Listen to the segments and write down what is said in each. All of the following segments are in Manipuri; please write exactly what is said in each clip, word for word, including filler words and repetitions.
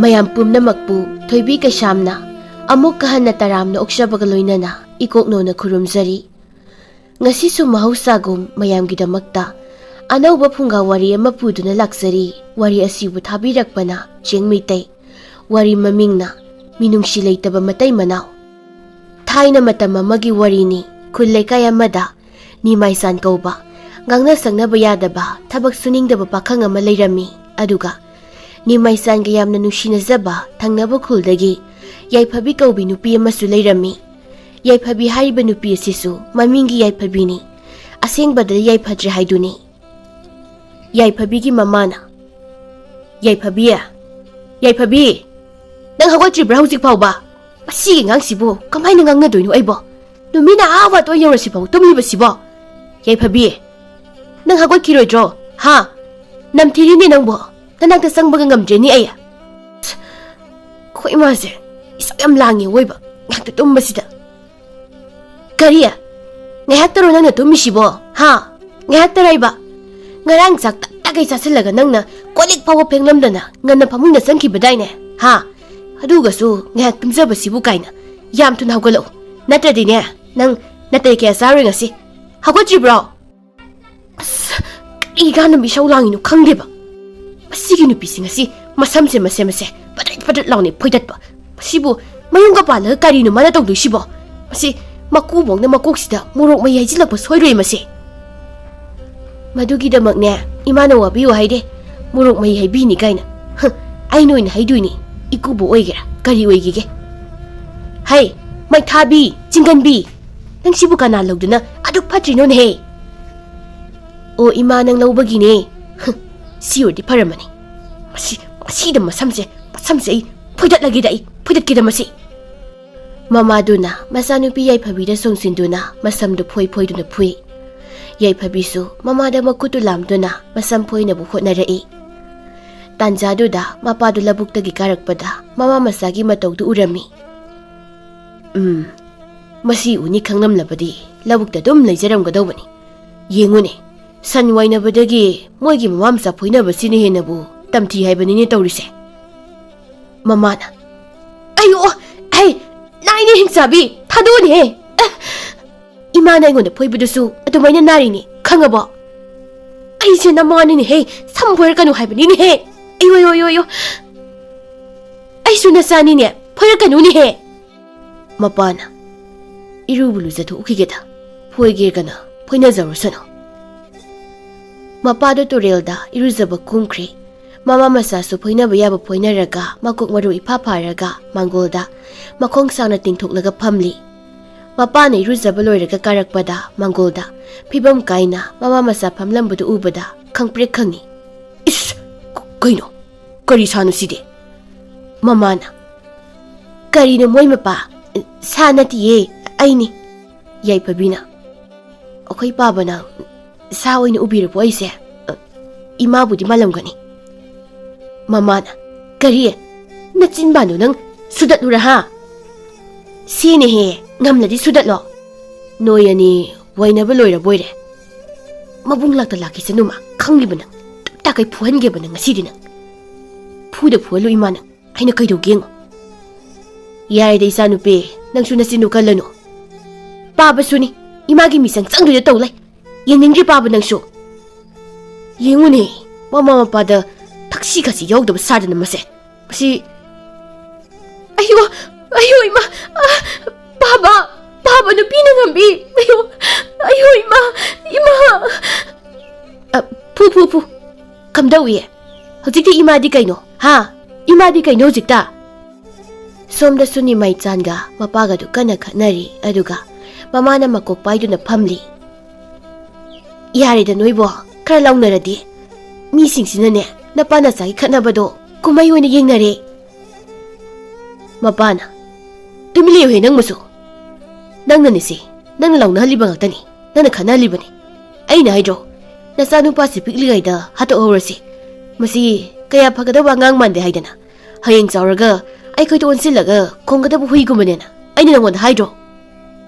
ꯃꯌꯥꯝ ꯄꯨꯝꯅꯃꯛꯄꯨ ꯊꯣꯏꯕꯤ ꯀꯩꯁꯥꯝꯅ ꯑꯃꯨꯛꯀ ꯍꯟꯅ ꯇꯔꯥꯝꯅ ꯑꯣꯛꯆꯕꯒ ꯂꯣꯏꯅꯅ ꯏꯀꯣꯛꯅꯧꯅ ꯈꯨꯔꯨꯝꯖꯔꯤ꯫ ꯉꯁꯤꯁꯨ ꯃꯍꯧꯁꯥꯒꯨꯝ ꯃꯌꯥꯝꯒꯤꯗꯃꯛꯇ ꯑꯅꯧꯕ ꯐꯨꯡꯒꯥ ꯋꯥꯔꯤ ꯑꯃ ꯄꯨꯗꯨꯅ ꯂꯥꯛꯆꯔꯤ꯫ ꯋꯥꯔꯤ ꯑꯁꯤꯕꯨ ꯊꯥꯕꯤꯔꯛꯄꯅ ꯆꯦꯡ ꯃꯩꯇꯩ꯫ ꯋꯥꯔꯤ ꯃꯃꯤꯡꯅ ꯃꯤꯅꯨꯡꯁꯤ ꯂꯩꯇꯕ ꯃꯇꯩ ꯃꯅꯥꯎ꯫ ꯊꯥꯏꯅ ꯃꯇꯝ ꯑꯃꯒꯤ ꯋꯥꯔꯤꯅꯤ꯫ ꯈꯨꯜ ꯂꯩꯀꯥꯏ ꯑꯃꯗ ꯅꯤꯃꯥꯏꯆꯥꯟ ꯀꯧꯕ, ꯉꯥꯡꯅ ꯁꯛꯅꯕ ꯌꯥꯗꯕ, ꯊꯕꯛ ꯁꯨꯅꯤꯡꯗꯕ ꯄꯥꯈꯪ ꯑꯃ ꯂꯩꯔꯝꯃꯤ꯫ ꯑꯗꯨꯒ ꯅꯤꯃꯥꯏꯆꯥꯟꯒ ꯌꯥꯝꯅ ꯅꯨꯡꯁꯤꯅꯖꯕ ꯊꯪꯅꯕ ꯈꯨꯜꯗꯒꯤ ꯌꯥꯏꯐꯕꯤ ꯀꯧꯕꯤ ꯅꯨꯄꯤ ꯑꯃꯁꯨ ꯂꯩꯔꯝꯃꯤ꯫ ꯌꯥꯏꯐꯕꯤ ꯍꯥꯏꯔꯤꯕ ꯅꯨꯄꯤ ꯑꯁꯤꯁꯨ ꯃꯃꯤꯡꯒꯤ ꯌꯥꯏꯐꯕꯤꯅꯤ, ꯑꯁꯦꯡꯕꯗ ꯌꯥꯏꯐꯗ꯭ꯔꯦ ꯍꯥꯏꯗꯨꯅꯤ꯫ ꯌꯥꯏꯐꯕꯤꯒꯤ ꯃꯃꯥꯅ, "ꯌꯥꯏꯐꯕꯤ, ꯌꯥꯏꯐꯕꯤ, ꯅꯪ ꯍꯧꯒꯠꯇ꯭ꯔꯤꯕ꯭ꯔꯥ ꯍꯧꯖꯤꯛ ꯐꯥꯎꯕ? ꯃꯁꯤꯒꯤ ꯑꯉꯥꯡꯁꯤꯕꯨ ꯀꯃꯥꯏꯅ ꯉꯥꯡꯅꯗꯣꯏꯅꯣ ꯑꯩꯕꯣ? ꯅꯨꯃꯤꯠꯅ ꯑꯥ ꯋꯥꯠꯇꯣ ꯌꯧꯔꯁꯤꯐꯥꯎ ꯇꯨꯝꯂꯤꯕꯁꯤꯕꯣ? ꯌꯥꯏꯐꯕꯤ, ꯅꯪ ꯍꯧꯒꯠꯈꯤꯔꯣꯏꯗ꯭ꯔꯣ? ꯍꯥ? ꯅꯝꯊꯤꯔꯤꯅꯦ ꯅꯪꯕꯣ꯫ ꯅꯅꯥꯛꯇ ꯆꯪꯕꯒ ꯉꯝꯗ꯭ꯔꯦꯅꯦ ꯑꯩ꯫ ꯑꯩꯈꯣꯏ ꯏꯃꯥꯁꯦ ꯏꯁꯧ ꯌꯥꯝ ꯂꯥꯡꯉꯦ ꯑꯣꯏꯕ, ꯉꯥꯏꯍꯥꯛꯇ ꯇꯨꯝꯕꯁꯤꯗ꯫ ꯀꯔꯤ? ꯉꯥꯏꯍꯥꯛꯇꯔꯣ ꯅꯪꯅ ꯇꯨꯝꯃꯤꯁꯤꯕꯣ? ꯍꯥ? ꯉꯥꯏꯍꯥꯛꯇꯔꯥꯏꯕ? ꯉꯔꯥꯡ ꯆꯥꯛ ꯇꯞꯇꯥꯈꯩ ꯆꯥꯁꯤꯜꯂꯒ ꯅꯪꯅ ꯀꯣꯜ ꯂꯤꯛ ꯐꯥꯎꯕ ꯐꯦꯡꯂꯝꯗꯅ ꯉꯟꯅ ꯐꯃꯨꯡꯗ ꯆꯪꯈꯤꯕꯗꯥꯏꯅꯦ? ꯍꯥ? ꯑꯗꯨꯒꯁꯨ ꯉꯥꯏꯍꯥꯛ ꯇꯨꯝꯖꯕꯁꯤꯕꯨ ꯀꯥꯏꯅ꯫ ꯌꯥꯝ ꯊꯨꯅ ꯍꯧꯒꯠꯂꯛꯎ, ꯅꯠꯇ꯭ꯔꯗꯤꯅꯦ, ꯅꯪ ꯅꯥꯇꯩ ꯀꯌꯥ ꯆꯥꯔꯣꯏ ꯉꯁꯤ꯫ ꯍꯧꯒꯠꯇ꯭ꯔꯤꯕ꯭ꯔꯣ? ꯑꯁ, ꯀꯔꯤ ꯀꯥꯟꯅꯕ ꯏꯁꯧ ꯂꯥꯡꯉꯤꯅꯣ ꯈꯪꯗꯦꯕ꯫ ꯃꯁꯤꯒꯤ ꯅꯨꯄꯤꯁꯤ ꯉꯁꯤ ꯃꯁꯝꯁꯦ ꯃꯁꯦ ꯃꯁꯦ ꯄꯗ꯭ꯔꯠ ꯄꯗ꯭ꯔꯠ ꯂꯥꯎꯅ ꯐꯣꯏꯗꯠꯄ꯫ ꯃꯁꯤꯕꯨ ꯃꯌꯨꯝꯒ ꯄꯥꯜꯂꯒ ꯀꯔꯤꯅꯣ ꯃꯥꯅ ꯇꯧꯗꯣꯏꯁꯤꯕꯣ? ꯃꯁꯤ ꯃꯀꯨꯕꯣꯛꯅ ꯃꯀꯣꯛꯁꯤꯗ ꯃꯣꯔꯣꯛ ꯃꯍꯤ ꯍꯩꯖꯤꯜꯂꯛꯄ ꯁꯣꯏꯔꯣꯏ ꯃꯁꯤ꯫ ꯃꯗꯨꯒꯤꯗꯃꯛꯅꯦ ꯏꯃꯥꯅ ꯋꯥꯕꯤꯌꯨ ꯍꯥꯏꯗꯦ, ꯃꯣꯔꯣꯛ ꯃꯍꯤ ꯍꯩꯕꯤꯅꯤ ꯀꯥꯏꯅ꯫ ꯍ, ꯑꯩꯅ ꯑꯣꯏꯅ ꯍꯩꯗꯣꯏꯅꯤ, ꯏꯀꯨꯕꯣꯛ ꯑꯣꯏꯒꯦꯔꯥ ꯀꯔꯤ ꯑꯣꯏꯒꯦꯒꯦ꯫ ꯍꯩ, ꯃꯩꯊꯥꯕꯤ, ꯆꯤꯡꯒꯟꯕꯤ, ꯅꯪ ꯁꯤꯕꯨ ꯀꯅꯥ ꯂꯧꯗꯨꯅ ꯑꯗꯨꯛ ꯐꯠꯇ꯭ꯔꯤꯅꯣꯅꯦꯍꯦ? ꯑꯣ ꯏꯃꯥ, ꯅꯪ ꯂꯧꯕꯒꯤꯅꯦ꯫ ꯍ, ꯁꯤ ꯑꯣꯏꯔꯗꯤ ꯐꯔꯝꯃꯅꯤ꯫ ꯃꯁꯤ, ꯃꯁꯤꯗ ꯃꯁꯝꯁꯦ, ꯃꯁꯝꯁꯦ ꯑꯩ ꯐꯣꯏꯗꯠꯂꯒꯦꯗ, ꯑꯩ ꯐꯣꯏꯗꯠꯀꯦꯗ ꯃꯁꯤ꯫ ꯃꯃꯥꯗꯨꯅ ꯃꯆꯥꯅꯨꯄꯤ ꯌꯥꯏꯐꯕꯤꯗ ꯆꯣꯡꯁꯤꯟꯗꯨꯅ ꯃꯁꯝꯗꯨ ꯐꯣꯏ ꯐꯣꯏꯗꯨꯅ ꯐꯨꯏ꯫ ꯌꯥꯏꯐꯕꯤꯁꯨ ꯃꯃꯥꯗ ꯃꯈꯨꯠꯇꯨ ꯂꯥꯝꯗꯨꯅ ꯃꯁꯝ ꯐꯣꯏꯅꯕ ꯍꯣꯠꯅꯔꯛꯏ꯫ ꯇꯥꯟꯖꯥꯗꯨꯗ ꯃꯄꯥꯗꯨ ꯂꯧꯕꯨꯛꯇꯒꯤ ꯀꯥꯔꯛꯄꯗ ꯃꯃꯥ ꯃꯆꯥꯒꯤ ꯃꯇꯧꯗꯨ ꯎꯔꯝꯃꯤ꯫ "ꯎꯝ, ꯃꯁꯤ ꯎꯅꯤ ꯈꯪꯂꯝꯂꯕꯗꯤ ꯂꯧꯕꯨꯛꯇ ꯑꯗꯨꯝ ꯂꯩꯖꯔꯝꯒꯗꯧꯕꯅꯤ꯫ ꯌꯦꯡꯉꯨꯅꯦ, ꯁꯟ ꯋꯥꯏꯅꯕꯗꯒꯤ ꯃꯣꯏꯒꯤ ꯃꯃꯥ ꯃꯆꯥ ꯐꯣꯏꯅꯕꯁꯤꯅ ꯍꯦꯟꯅꯕꯨ ꯇꯝꯊꯤ ꯍꯥꯏꯕꯅꯤꯅꯦ ꯇꯧꯔꯤꯁꯦ꯫" ꯃꯃꯥꯅ, "ꯑꯌꯣ, ꯍꯩ, ꯅꯥꯏꯅꯦ ꯍꯤꯡꯆꯥꯕꯤ, ꯊꯥꯗꯣꯛꯑꯅꯤꯍꯦ꯫ ꯑꯦ, ꯏꯃꯥꯅ ꯑꯩꯉꯣꯟꯗ ꯐꯣꯏꯕꯗꯨꯁꯨ ꯑꯗꯨꯃꯥꯏꯅ ꯅꯥꯔꯤꯅꯦ, ꯈꯪꯉꯕꯣ? ꯑꯩꯁꯦ ꯅꯃꯥꯅꯤꯅꯦꯍꯦ, ꯁꯝ ꯐꯣꯏꯔꯛꯀꯅꯨ ꯍꯥꯏꯕꯅꯤꯅꯦꯍꯦ꯫ ꯑꯌꯣ, ꯑꯌꯣ, ꯑꯌꯣ, ꯑꯌꯣ꯫ ꯑꯩꯁꯨ ꯅꯆꯥꯅꯤꯅꯦ, ꯐꯣꯏꯔꯛꯀꯅꯨꯅꯦꯍꯦ꯫" ꯃꯄꯥꯅ, "ꯏꯔꯨꯕꯨ ꯂꯨꯖꯊꯣꯛꯎꯈꯤꯒꯦꯗ, ꯐꯣꯏꯒꯦꯒꯅ ꯐꯣꯏꯅꯖꯔꯨꯁꯅꯨ꯫" ꯃꯄꯥꯗꯣ ꯇꯨꯔꯦꯜꯗ ꯏꯔꯨꯖꯕ ꯀꯨꯝꯈ꯭ꯔꯦ꯫ ꯃꯃꯥ ꯃꯆꯥꯁꯨ ꯐꯣꯏꯅꯕ ꯌꯥꯕ ꯐꯣꯏꯅꯔꯒ ꯃꯀꯣꯛ ꯃꯔꯨ ꯏꯐꯥ ꯐꯥꯔꯒ ꯃꯥꯡꯒꯣꯜꯗ ꯃꯈꯣꯡ ꯁꯥꯡꯅ ꯇꯤꯡꯊꯣꯛꯂꯒ ꯐꯝꯂꯤ꯫ ꯃꯄꯥꯅ ꯏꯔꯨꯖꯕ ꯂꯣꯏꯔꯒ ꯀꯥꯔꯛꯄꯗ ꯃꯥꯡꯒꯣꯜꯗ ꯐꯤꯕꯝ ꯀꯥꯏꯅ ꯃꯃꯥ ꯃꯆꯥ ꯐꯝꯂꯝꯕꯗꯨ ꯎꯕꯗ ꯈꯪꯄ꯭ꯔꯦꯛ ꯈꯪꯉꯤ꯫ "ꯏꯁ! ꯀ-, ꯀꯩꯅꯣ? ꯀꯔꯤ ꯁꯥꯅꯣ ꯁꯤꯗꯤ?" ꯃꯃꯥꯅ, "ꯀꯔꯤꯅꯣ ꯃꯣꯏ ꯃꯄꯥ? ꯁꯥ ꯅꯠꯇꯤꯌꯦ, ꯑꯩꯅꯤ꯫" ꯌꯥꯏꯐꯕꯤꯅ, "ꯑꯩꯈꯣꯏ ꯄꯥꯕꯅ ꯁꯥ ꯑꯣꯏꯅ ꯎꯕꯤꯔꯕꯣ ꯑꯩꯁꯦ? ꯑ, ꯏꯃꯥꯕꯨꯗꯤ ꯃꯥꯜꯂꯝꯒꯅꯤ꯫" ꯃꯃꯥꯅ, "ꯀꯔꯤ? ꯅꯆꯤꯟꯕꯥꯟꯗꯣ ꯅꯪ ꯁꯨꯗꯠꯂꯨꯔꯥ ꯍꯥ? ꯁꯤꯅꯦꯍꯦ, ꯉꯝꯂꯗꯤ ꯁꯨꯗꯠꯂꯣ꯫ ꯅꯣꯏ ꯑꯅꯤ ꯋꯥꯏꯅꯕ ꯂꯣꯏꯔꯕꯣꯏꯔꯦ꯫ ꯃꯕꯨꯡ ꯂꯥꯛꯇ ꯂꯥꯛꯈꯤꯁꯅꯨ ꯃꯥ, ꯈꯪꯉꯤꯕ ꯅꯪ꯫ ꯇꯞ ꯇꯥꯈꯩ ꯐꯨꯍꯟꯒꯦꯕ ꯅꯪ ꯉꯁꯤꯗꯤ ꯅꯪ꯫ ꯐꯨꯗ ꯐꯨꯍꯜꯂꯨ ꯏꯃꯥ ꯅꯪ꯫ ꯑꯩꯅ ꯀꯩꯗꯧꯒꯦ ꯌꯦꯡꯉꯣ꯫" "ꯌꯥꯔꯦꯗ ꯏꯆꯥꯅꯨꯄꯤ, ꯅꯪꯁꯨ ꯅꯆꯤꯟꯗꯨ ꯀꯜꯂꯅꯨ꯫ ꯄꯥꯕꯁꯨꯅꯤ, ꯏꯃꯥꯒꯤ ꯃꯤꯆꯪ ꯆꯪꯗꯣꯏꯗ ꯇꯧ ꯂꯩ꯫ ꯌꯦꯡꯅꯤꯡꯗ꯭ꯔꯤ ꯄꯥꯕ ꯅꯪꯁꯨ꯫ ꯌꯦꯡꯉꯨꯅꯦ, ꯃꯃꯥ ꯃꯄꯥꯗ ꯊꯛꯁꯤ ꯈꯥꯁꯤ ꯌꯥꯎꯗꯕ ꯁꯥꯗꯅ ꯃꯁꯦ꯫ ꯃꯁꯤ꯫" "ꯑꯌꯣ, ꯑꯌꯣ ꯏꯃꯥ, ꯑ, ꯄꯥꯕ, ꯄꯥꯕ ꯅꯨꯄꯤꯅ ꯉꯝꯕꯤ꯫ ꯑꯌꯣ, ꯑꯌꯣ ꯏꯃꯥ, ꯏꯃꯥ꯫" "ꯑ, ꯐꯨ, ꯐꯨ, ꯐꯨ꯫ ꯀꯝꯗꯧꯏ? ꯍꯧꯖꯤꯛꯇꯤ ꯏꯃꯥꯗꯤ ꯀꯩꯅꯣ? ꯍꯥ? ꯏꯃꯥꯗꯤ ꯀꯩꯅꯣ ꯍꯧꯖꯤꯛꯇ?" ꯁꯣꯝꯗꯁꯨ ꯅꯤꯃꯥꯏꯆꯥꯟꯒ ꯃꯄꯥꯒꯗꯨ ꯀꯟꯅ ꯈꯠꯅꯔꯤ꯫ ꯑꯗꯨꯒ ꯃꯃꯥꯅ ꯃꯀꯣꯛ ꯄꯥꯏꯗꯨꯅ ꯐꯝꯂꯤ꯫ "ꯌꯥꯔꯦꯗ ꯅꯣꯏꯕꯣ, ꯈꯔ ꯂꯥꯎꯅꯔꯗꯤ꯫ ꯃꯤꯁꯤꯡꯁꯤꯅꯅꯦ, ꯅꯄꯥ ꯅꯆꯥꯒꯤ ꯈꯠꯅꯕꯗꯣ ꯀꯨꯝꯍꯩ ꯑꯣꯏꯅ ꯌꯦꯡꯅꯔꯦ꯫" ꯃꯄꯥꯅ, "ꯇꯨꯃꯤꯟ ꯂꯩꯌꯨꯍꯦ ꯅꯪ ꯃꯁꯨ꯫ ꯅꯪꯅꯅꯤꯁꯦ, ꯅꯪꯅ ꯂꯥꯎꯅꯍꯜꯂꯤꯕ ꯉꯥꯛꯇꯅꯤ, ꯅꯪꯅ ꯈꯠꯅꯍꯜꯂꯤꯕꯅꯤ꯫ ꯑꯩꯅ ꯍꯥꯏꯗ꯭ꯔꯣ, ꯅꯆꯥꯅꯨꯄꯥꯁꯤ ꯄꯤꯛꯂꯤꯉꯩꯗ ꯍꯥꯠꯇꯣꯛꯍꯧꯔꯁꯤ꯫ ꯃꯁꯤ ꯀꯌꯥ ꯐꯒꯗꯕ ꯑꯉꯥꯡ ꯃꯥꯟꯗꯦ ꯍꯥꯏꯗꯅ, ꯍꯌꯦꯡ ꯆꯥꯎꯔꯒ ꯑꯩꯈꯣꯏꯗ ꯑꯣꯟꯁꯤꯜꯂꯒ ꯈꯣꯡꯒꯗꯕ ꯍꯨꯏꯒꯨꯝꯕꯅꯦꯅ ꯑꯩꯅ ꯅꯪꯉꯣꯟꯗ ꯍꯥꯏꯗ꯭ꯔꯣ?"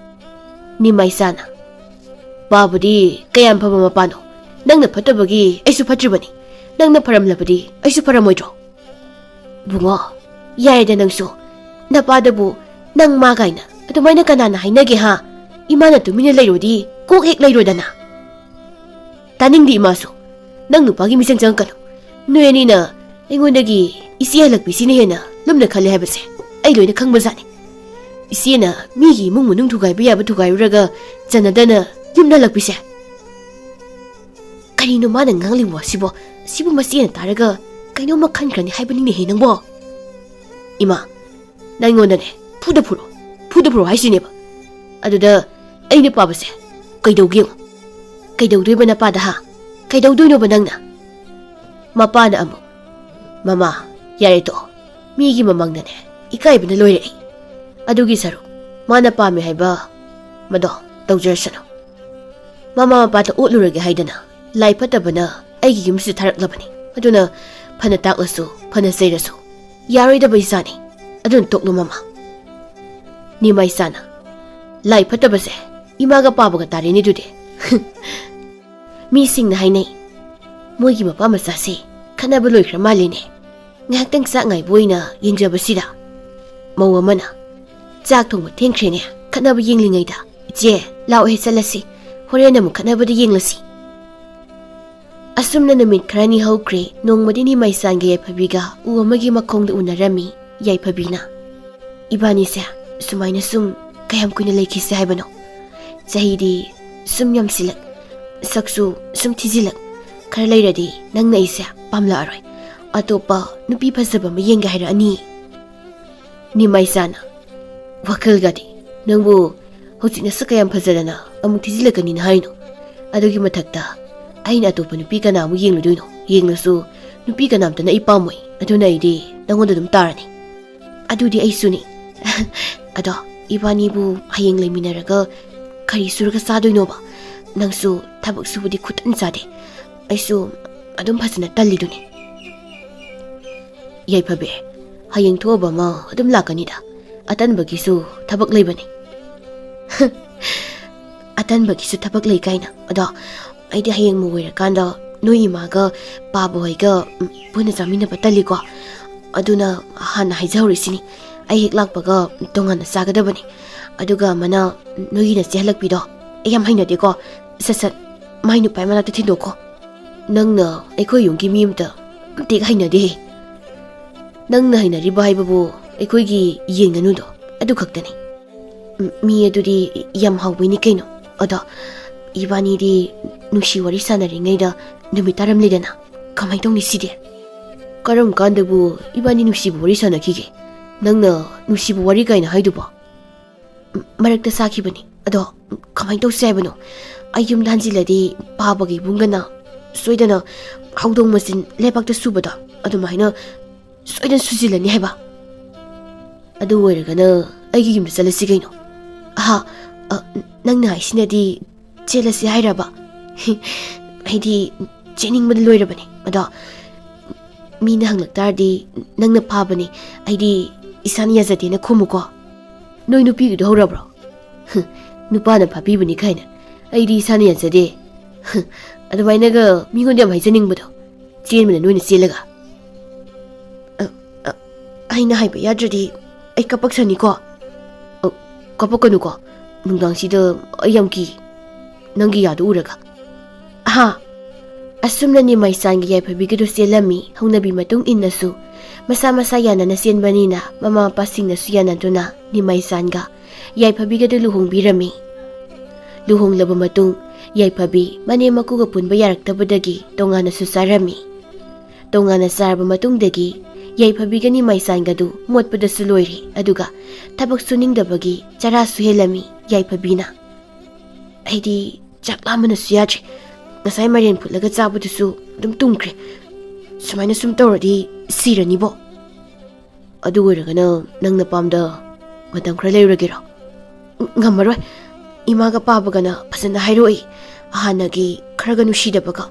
ꯅꯤꯃꯥꯏꯆꯥꯅ, "ꯄꯥꯕꯨꯗꯤ ꯀꯌꯥꯝ ꯐꯕ ꯃꯄꯥꯅꯣ꯫ ꯅꯪꯅ ꯐꯠꯇꯕꯒꯤ ꯑꯩꯁꯨ ꯐꯠꯇ꯭ꯔꯤꯕꯅꯤ꯫ ꯅꯪꯅ ꯐꯔꯝꯂꯕꯗꯤ ꯑꯩꯁꯨ ꯐꯔꯝꯃꯣꯏꯗ꯭ꯔꯣ?" "ꯕꯨꯡꯉꯣ, ꯌꯥꯔꯦꯗ ꯅꯪꯁꯨ꯫ ꯅꯄꯥꯗꯕꯨ ꯅꯪ ꯃꯥ ꯀꯥꯏꯅ ꯑꯗꯨꯃꯥꯏꯅ ꯀꯅꯥꯅ ꯍꯥꯏꯅꯒꯦ ꯍꯥ? ꯏꯃꯥꯅ ꯇꯨꯃꯤꯟꯅ ꯂꯩꯔꯣꯗꯤ ꯀꯣꯛ ꯍꯦꯛ ꯂꯩꯔꯣꯗꯅ꯫ ꯇꯥꯅꯤꯡꯗꯦ ꯏꯃꯥꯁꯨ꯫ ꯅꯪ ꯅꯨꯄꯥꯒꯤ ꯃꯤꯆꯪ ꯆꯪꯉꯛꯀꯅꯨ꯫ ꯅꯣꯏ ꯑꯅꯤꯅ ꯑꯩꯉꯣꯟꯗꯒꯤ ꯏꯆꯦ ꯍꯜꯂꯛꯄꯤꯁꯤꯅ ꯍꯦꯟꯅ ꯂꯨꯝꯅ ꯈꯜꯂꯦ ꯍꯥꯏꯕꯁꯦ ꯑꯩ ꯂꯣꯏꯅ ꯈꯪꯕꯖꯥꯠꯅꯤ꯫ ꯏꯆꯦꯅ ꯃꯤꯒꯤ ꯏꯃꯨꯡ ꯃꯅꯨꯡ ꯊꯨꯒꯥꯏꯕ ꯌꯥꯕ ꯊꯨꯒꯥꯏꯔꯨꯔꯒ ꯆꯟꯅꯗꯅ ꯌꯨꯝꯗ ꯍꯜꯂꯛꯄꯤꯁꯦ꯫ ꯀꯔꯤꯅꯣ ꯃꯥꯅ ꯉꯥꯡꯂꯤꯕ ꯋꯥꯁꯤꯕꯣ? ꯁꯤꯕꯨ ꯃꯆꯦꯅ ꯇꯥꯔꯒ ꯀꯩꯅꯣꯝꯃ ꯈꯟꯈ꯭ꯔꯅꯤ ꯍꯥꯏꯕꯅꯤꯅꯦꯍꯦ ꯅꯪꯕꯣ꯫ ꯏꯃꯥ, ꯅꯪꯉꯣꯟꯗꯅꯦ ꯐꯨꯗ ꯐꯨꯔꯣ, ꯐꯨꯗ ꯐꯨꯔꯣ ꯍꯥꯏꯁꯤꯅꯦꯕ꯫ ꯑꯗꯨꯗ ꯑꯩꯅ ꯄꯥꯕꯁꯦ ꯀꯩꯗꯧꯒꯦ ꯌꯦꯡꯉꯣ꯫ ꯀꯩꯗꯧꯗꯣꯏꯕ ꯅꯄꯥꯗ ꯍꯥ? ꯀꯩꯗꯧꯗꯣꯏꯅꯣꯕ ꯅꯪꯅ? ꯃꯄꯥꯅ ꯑꯃꯨꯛ, "ꯃꯃꯥ, ꯌꯥꯔꯦ ꯇꯣꯛꯑꯣ꯫ ꯃꯤꯒꯤ ꯃꯃꯥꯡꯗꯅꯦ ꯏꯀꯥꯏꯕꯅ ꯂꯣꯏꯔꯦ ꯑꯩ꯫ ꯑꯗꯨꯒꯤ ꯁꯔꯨꯛ ꯃꯥꯅ ꯄꯥꯝꯃꯦ ꯍꯥꯏꯕ ꯃꯗꯣ ꯇꯧꯖꯔꯁꯅꯨ꯫ ꯃꯃꯥ ꯃꯄꯥꯗ ꯑꯣꯠꯂꯨꯔꯒꯦ ꯍꯥꯏꯗꯅ ꯂꯥꯏ ꯐꯠꯇꯕꯅ ꯑꯩꯒꯤ ꯌꯨꯝꯁꯤꯗ ꯊꯥꯔꯛꯂꯕꯅꯤ꯫ ꯑꯗꯨꯅ ꯐꯅ ꯇꯥꯛꯂꯁꯨ, ꯐꯅ ꯆꯩꯔꯁꯨ ꯌꯥꯔꯣꯏꯗꯕ ꯏꯆꯥꯅꯤ꯫ ꯑꯗꯨꯅ ꯇꯣꯛꯂꯨ ꯃꯃꯥ꯫" ꯅꯤꯃꯥꯏꯆꯥꯅ, "ꯂꯥꯏ ꯐꯠꯇꯕꯁꯦ ꯏꯃꯥꯒ ꯄꯥꯕꯒ ꯇꯥꯔꯦꯅꯦ ꯑꯗꯨꯗꯤ꯫" ꯃꯤꯁꯤꯡꯅ ꯍꯥꯏꯅꯩ, "ꯃꯣꯏꯒꯤ ꯃꯄꯥ ꯃꯆꯥꯁꯦ ꯈꯠꯅꯕ ꯂꯣꯏꯈ꯭ꯔ ꯃꯥꯜꯂꯦꯅꯦ꯫ ꯉꯥꯏꯍꯥꯛꯇꯪ ꯆꯥꯛ ꯉꯥꯏꯕ ꯑꯣꯏꯅ ꯌꯦꯡꯖꯕꯁꯤꯗ꯫" ꯃꯧ ꯑꯃꯅ, "ꯆꯥꯛ ꯊꯣꯡꯕ ꯊꯦꯡꯈ꯭ꯔꯦꯅꯦ, ꯈꯠꯅꯕ ꯌꯦꯡꯂꯤꯉꯩꯗ꯫ ꯏꯆꯦ, ꯂꯥꯛꯑꯣꯍꯦ ꯆꯠꯂꯁꯤ, ꯍꯣꯔꯦꯟ ꯑꯃꯨꯛ ꯈꯠꯅꯕꯗ ꯌꯦꯡꯂꯁꯤ꯫" ꯑꯁꯨꯝꯅ ꯅꯨꯃꯤꯠ ꯈꯔꯅꯤ ꯍꯧꯈ꯭ꯔꯦ꯫ ꯅꯣꯡꯃꯗꯤ ꯅꯤꯃꯥꯏꯆꯥꯟꯒ ꯌꯥꯏꯐꯕꯤꯒ ꯎ ꯑꯃꯒꯤ ꯃꯈꯣꯡꯗ ꯎꯅꯔꯝꯃꯤ꯫ ꯌꯥꯏꯐꯕꯤꯅ, "ꯏꯕꯥꯅꯤꯁꯦ ꯁꯨꯃꯥꯏꯅ ꯁꯨꯝ ꯀꯌꯥꯝ ꯀꯨꯏꯅ ꯂꯩꯈꯤꯁꯦ ꯍꯥꯏꯕꯅꯣ? ꯆꯍꯤꯗꯤ ꯁꯨꯝ ꯌꯥꯝꯁꯤꯜꯂꯛ, ꯁꯛꯁꯨ ꯁꯨꯝ ꯊꯤꯖꯤꯜꯂꯛ꯫ ꯈꯔ ꯂꯩꯔꯗꯤ ꯅꯪꯅ ꯑꯩꯁꯦ ꯄꯥꯝꯂꯛꯑꯔꯣꯏ꯫ ꯑꯇꯣꯞꯄ ꯅꯨꯄꯤ ꯐꯖꯕ ꯑꯃ ꯌꯦꯡꯒꯦ ꯍꯥꯏꯔꯛꯑꯅꯤ꯫" ꯅꯤꯃꯥꯏꯆꯥꯅ, "ꯋꯥꯈꯜꯒꯗꯤ ꯅꯪꯕꯨ ꯍꯧꯖꯤꯛꯅ ꯁꯛ ꯀꯌꯥꯝ ꯐꯖꯗꯅ ꯑꯃꯨꯛ ꯊꯤꯖꯤꯜꯂꯛꯀꯅꯤꯅ ꯍꯥꯏꯅꯣ? ꯑꯗꯨꯒꯤ ꯃꯊꯛꯇ ꯑꯩꯅ ꯑꯇꯣꯞꯄ ꯅꯨꯄꯤ ꯀꯅꯥ ꯑꯃꯨꯛ ꯌꯦꯡꯂꯨꯗꯣꯏꯅꯣ? ꯌꯦꯡꯂꯁꯨ ꯅꯨꯄꯤ ꯀꯅꯥꯝꯇꯅ ꯑꯩ ꯄꯥꯝꯃꯣꯏ꯫ ꯑꯗꯨꯅ ꯑꯩꯗꯤ ꯅꯪꯉꯣꯟꯗ ꯑꯗꯨꯝ ꯇꯥꯔꯅꯤ꯫" "ꯑꯗꯨꯗꯤ ꯑꯩꯁꯨꯅꯤ꯫" "ꯑꯗꯣ ꯏꯕꯥꯅꯤꯕꯨ ꯍꯌꯦꯡ ꯂꯩꯃꯤꯟꯅꯔꯒ ꯀꯔꯤ ꯁꯨꯔꯒ ꯆꯥꯗꯣꯏꯅꯣꯕ? ꯅꯪꯁꯨ ꯊꯕꯛ ꯁꯨꯕꯗꯤ ꯈꯨꯇꯟ ꯆꯥꯗꯦ, ꯑꯩꯁꯨ ꯑꯗꯨꯝ ꯐꯖꯅ ꯇꯜꯂꯤꯗꯨꯅꯤ꯫" ꯌꯥꯏꯐꯕꯤ, ꯍꯌꯦꯡ ꯊꯣꯛꯑꯕ ꯑꯃ ꯑꯗꯨꯝ ꯂꯥꯛꯀꯅꯤꯗ꯫ ꯑꯇꯟꯕꯒꯤꯁꯨ ꯊꯕꯛ ꯂꯩꯕꯅꯤ꯫ "ꯑꯇꯟꯕꯒꯤꯁꯨ ꯊꯕꯛ ꯂꯩ ꯀꯥꯏꯅ꯫ ꯑꯗꯣ ꯑꯩꯗꯤ ꯍꯌꯦꯡ ꯃꯧ ꯑꯣꯏꯔꯀꯥꯟꯗ ꯅꯣꯏ ꯏꯃꯥꯒ ꯄꯥꯕ ꯍꯣꯏꯒ, ꯎꯝ, ꯄꯨꯟꯅ ꯆꯥꯃꯤꯟꯅꯕ ꯇꯜꯂꯤꯀꯣ꯫ ꯑꯗꯨꯅ ꯍꯥꯟꯅ ꯍꯥꯏꯖꯍꯧꯔꯤꯁꯤꯅꯤ꯫ ꯑꯩ ꯍꯦꯛ ꯂꯥꯛꯄꯒ ꯇꯣꯉꯥꯟꯅ ꯆꯥꯒꯗꯕꯅꯤ꯫ ꯑꯗꯨꯒ ꯑꯃꯅ ꯅꯣꯏꯒꯤ ꯅꯆꯦ ꯍꯜꯂꯛꯄꯤꯗꯣ ꯑꯩ ꯌꯥꯝ ꯍꯩꯅꯗꯦꯀꯣ꯫ ꯁꯠ ꯁꯠ ꯃꯥꯏ ꯅꯨꯄꯥ ꯃꯅꯥꯛꯇ ꯊꯤꯟꯗꯣꯛꯈꯣ꯫ ꯅꯪꯅ ꯑꯩꯈꯣꯏ ꯌꯨꯝꯒꯤ ꯃꯤ ꯑꯃꯇ ꯑꯝꯇ ꯍꯦꯛ ꯍꯩꯅꯗꯦꯍꯦ꯫ ꯅꯪꯅ ꯍꯩꯅꯔꯤꯕ ꯍꯥꯏꯕꯕꯨ ꯑꯩꯈꯣꯏꯒꯤ ꯌꯦꯟ ꯉꯥꯅꯨꯗꯣ ꯑꯗꯨ ꯈꯛꯇꯅꯤ꯫ ꯎꯝ, ꯃꯤ ꯑꯗꯨꯗꯤ ꯌꯥꯝ ꯍꯥꯎꯕꯩꯅꯤ ꯀꯩꯅꯣ꯫ ꯑꯗꯣ ꯏꯕꯥꯅꯤꯗꯤ ꯅꯨꯡꯁꯤ ꯋꯥꯔꯤ ꯁꯥꯟꯅꯔꯤꯉꯩꯗ ꯅꯨꯃꯤꯠ ꯇꯥꯔꯝꯂꯦꯗꯅ꯫ ꯀꯃꯥꯏ ꯇꯧꯅꯤ ꯁꯤꯗꯤ? ꯀꯔꯝ ꯀꯥꯟꯗꯕꯨ ꯏꯕꯥꯅꯤ ꯅꯨꯡꯁꯤꯕ ꯋꯥꯔꯤ ꯁꯥꯟꯅꯈꯤꯒꯦ? ꯅꯪꯅ ꯅꯨꯡꯁꯤꯕ ꯋꯥꯔꯤ ꯀꯥꯏꯅ ꯍꯥꯏꯗꯨꯕꯣ? ꯎꯝ, ꯃꯔꯛꯇ ꯁꯥꯈꯤꯕꯅꯤ꯫ ꯑꯗꯣ ꯎꯝ, ꯀꯃꯥꯏ ꯇꯧꯁꯦ ꯍꯥꯏꯕꯅꯣ? ꯑꯩ ꯌꯨꯝꯗ ꯍꯟꯖꯤꯜꯂꯗꯤ ꯄꯥꯕꯒꯤ ꯏꯕꯨꯡꯒꯅ ꯁꯣꯏꯗꯅ ꯍꯧꯗꯣꯡ ꯃꯆꯤꯟ ꯂꯩꯕꯥꯛꯇ ꯁꯨꯕꯗꯣ ꯑꯗꯨꯃꯥꯏꯅ ꯁꯣꯏꯗꯅ ꯁꯨꯖꯤꯜꯂꯅꯤ ꯍꯥꯏꯕ꯫ ꯑꯗꯨ ꯑꯣꯏꯔꯒꯅ ꯑꯩꯒꯤ ꯌꯨꯝꯗ ꯆꯠꯂꯁꯤ ꯀꯩꯅꯣ꯫ ꯑꯍꯥ, ꯑ, ꯅꯪꯅ ꯍꯥꯏꯁꯤꯅꯗꯤ ꯆꯦꯜꯂꯁꯤ ꯍꯥꯏꯔꯕ? ꯑꯩꯗꯤ ꯆꯦꯟꯅꯤꯡꯕꯅ ꯂꯣꯏꯔꯕꯅꯦ꯫ ꯑꯗꯣ ꯃꯤꯅ ꯍꯪꯂꯛ ꯇꯥꯔꯗꯤ ꯅꯪꯅ ꯐꯥꯕꯅꯤ, ꯑꯩꯗꯤ ꯏꯁꯥꯅ ꯌꯥꯖꯗꯦꯅ ꯈꯨꯝꯃꯨꯀꯣ꯫ ꯅꯣꯏ ꯅꯨꯄꯤꯒꯤꯗꯣ ꯍꯧꯔꯕ꯭ꯔꯣ? ꯍꯨꯝ, ꯅꯨꯄꯥꯅ ꯐꯥꯕꯤꯕꯅꯤ ꯀꯥꯏꯅ꯫ ꯑꯩꯗꯤ ꯏꯁꯥꯅ ꯌꯥꯖꯗꯦ꯫ ꯍꯨꯝ, ꯑꯗꯨꯃꯥꯏꯅꯒ ꯃꯤꯉꯣꯟꯗ ꯌꯥꯝ ꯍꯥꯏꯖꯅꯤꯡꯕꯗꯣ꯫ ꯆꯦꯟꯕꯅ ꯅꯣꯏꯅ ꯆꯦꯜꯂꯒ꯫ ꯑ, ꯑ, ꯑꯩꯅ ꯍꯥꯏꯕ ꯌꯥꯗ꯭ꯔꯗꯤ ꯑꯩ ꯀꯞꯄꯛꯁꯅꯤꯀꯣ꯫ ꯑ, ꯀꯞꯄꯛꯀꯅꯨꯀꯣ꯫ ꯅꯨꯡꯗꯥꯡꯁꯤꯗ ꯑꯩ ꯌꯥꯝ ꯀꯤ꯫ ꯅꯪꯒꯤ ꯌꯥꯗꯨ ꯎꯔꯒ꯫ ꯑꯍꯥ! ꯑꯁꯨꯝꯅ ꯅꯤꯃꯥꯏꯆꯥꯟꯒꯤ ꯌꯥꯏꯐꯕꯤꯒꯤꯗꯨ ꯆꯦꯜꯂꯝꯃꯤ꯫ ꯍꯧꯅꯕꯤ ꯃꯇꯨꯡ ꯏꯟꯅꯁꯨ ꯃꯁꯥ ꯃꯁꯥ ꯌꯥꯅꯅ ꯆꯦꯟꯕꯅꯤꯅ ꯃꯃꯥ ꯃꯄꯥꯁꯤꯡꯅꯁꯨ ꯌꯥꯅꯗꯨꯅ ꯅꯤꯃꯥꯏꯆꯥꯟꯒ ꯌꯥꯏꯐꯕꯤꯒꯗꯨ ꯂꯨꯍꯣꯡꯕꯤꯔꯝꯃꯤ꯫ ꯂꯨꯍꯣꯡꯂꯕ ꯃꯇꯨꯡ ꯌꯥꯏꯐꯕꯤ ꯃꯅꯦꯝ ꯃꯀꯨꯒ ꯄꯨꯟꯕ ꯌꯥꯔꯛꯇꯕꯗꯒꯤ ꯇꯣꯉꯥꯟꯅꯁꯨ ꯆꯥꯔꯝꯃꯤ꯫ ꯇꯣꯉꯥꯟꯅ ꯆꯥꯔꯕ ꯃꯇꯨꯡꯗꯒꯤ ꯌꯥꯏꯐꯕꯤꯒ ꯅꯤꯃꯥꯏꯆꯥꯟꯒꯗꯨ ꯃꯣꯠꯄꯗꯁꯨ ꯂꯣꯏꯔꯦ, ꯑꯗꯨꯒ ꯊꯕꯛ ꯁꯨꯅꯤꯡꯗꯕꯒꯤ ꯆꯔꯥꯁꯨ ꯍꯦꯜꯂꯝꯃꯤ ꯌꯥꯏꯐꯕꯤꯅ꯫ ꯑꯩꯗꯤ ꯆꯥꯛ ꯂꯥꯝꯕꯅꯁꯨ ꯌꯥꯗ꯭ꯔꯦ꯫ ꯉꯁꯥꯏ ꯃꯥꯏꯔꯦꯟ ꯐꯨꯠꯂꯒ ꯆꯥꯕꯗꯨꯁꯨ ꯑꯗꯨꯝ ꯇꯨꯝꯈ꯭ꯔꯦ꯫ ꯁꯨꯃꯥꯏꯅ ꯁꯨꯝ ꯇꯧꯔꯗꯤ ꯁꯤꯔꯅꯤꯕꯣ꯫ ꯑꯗꯨ ꯑꯣꯏꯔꯒꯅ ꯅꯪ ꯅꯄꯥꯝꯗ ꯃꯇꯝ ꯈꯔ ꯂꯩꯔꯨꯔꯒꯦꯔꯣ? ꯉꯝꯃꯔꯣꯏ꯫ ꯏꯃꯥꯒ ꯄꯥꯕꯒꯅ ꯐꯖꯅ ꯍꯥꯏꯔꯛꯏ꯫ ꯍꯥꯟꯅꯒꯤ ꯈꯔꯒ ꯅꯨꯡꯁꯤꯗꯕꯒ꯫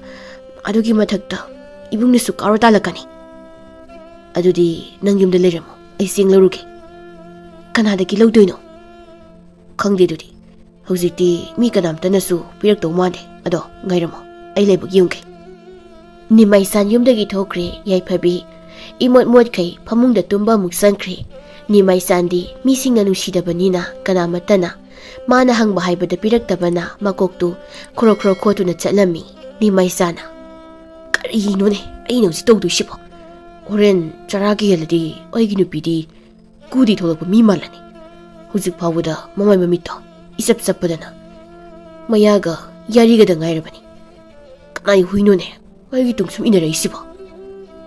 ꯑꯗꯨꯒꯤ ꯃꯊꯛꯇ ꯏꯕꯨꯡꯅꯁꯨ ꯀꯥꯎꯔ ꯇꯥꯜꯂꯛꯀꯅꯤ꯫ ꯑꯗꯨꯗꯤ ꯅꯪ ꯌꯨꯝꯗ ꯂꯩꯔꯝꯃꯣ, ꯑꯩ ꯆꯦꯡ ꯂꯧꯔꯨꯒꯦ꯫ ꯀꯅꯥꯗꯒꯤ ꯂꯧꯗꯣꯏꯅꯣ? ꯈꯪꯗꯦ ꯑꯗꯨꯗꯤ꯫ ꯍꯧꯖꯤꯛꯇꯤ ꯃꯤ ꯀꯅꯥꯝꯇꯅꯁꯨ ꯄꯤꯔꯛꯇꯧ ꯃꯥꯟꯗꯦ꯫ ꯑꯗꯣ ꯉꯥꯏꯔꯝꯃꯣ, ꯑꯩ ꯂꯥꯏꯕꯛ ꯌꯦꯡꯒꯦ꯫ ꯅꯤꯃꯥꯏꯆꯥꯟ ꯌꯨꯝꯗꯒꯤ ꯊꯣꯛꯈ꯭ꯔꯦ ꯌꯥꯏꯐꯕꯤ꯫ ꯏꯃꯣꯠ ꯃꯣꯠꯈꯩ ꯐꯃꯨꯡꯗ ꯇꯨꯝꯕ ꯑꯃꯨꯛ ꯆꯪꯈ꯭ꯔꯦ꯫ ꯅꯤꯃꯥꯏꯆꯥꯟꯗꯤ ꯃꯤꯁꯤꯡꯅ ꯅꯨꯡꯁꯤꯗꯕꯅꯤꯅ ꯀꯅꯥꯃꯠꯇꯅ ꯃꯥꯅ ꯍꯪꯕ ꯍꯥꯏꯕꯗ ꯄꯤꯔꯛꯇꯕꯅ ꯃꯀꯣꯛꯇꯨ ꯈꯣꯔꯣ ꯈꯣꯔꯣ ꯈꯣꯠꯇꯨꯅ ꯆꯠꯂꯝꯃꯤ꯫ ꯅꯤꯃꯥꯏꯆꯥꯅ, "ꯀꯔꯤꯅꯣꯅꯦ ꯑꯩꯅ ꯍꯧꯖꯤꯛ ꯇꯧꯗꯣꯏꯁꯤꯕꯣ? ꯍꯣꯔꯦꯟ ꯆꯔꯥ ꯀꯤꯍꯜꯂꯗꯤ ꯑꯩꯒꯤ ꯅꯨꯄꯤꯗꯤ ꯀꯨꯗꯤ ꯊꯣꯛꯂꯛꯄ ꯃꯤ ꯃꯥꯜꯂꯅꯤ꯫ ꯍꯧꯖꯤꯛ ꯐꯥꯎꯕꯗ ꯃꯃꯥꯏ ꯃꯃꯤꯠꯇꯣ ꯏꯆꯞ ꯆꯞꯄꯗꯅ ꯃꯌꯥꯒ ꯌꯥꯔꯤꯒꯗ ꯉꯥꯏꯔꯕꯅꯤ꯫ ꯀꯅꯥꯏ ꯍꯨꯏꯅꯣꯅꯦ ꯑꯩꯒꯤ ꯇꯨꯡ ꯁꯨꯝ ꯏꯟꯅꯔꯛꯏꯁꯤꯕꯣ?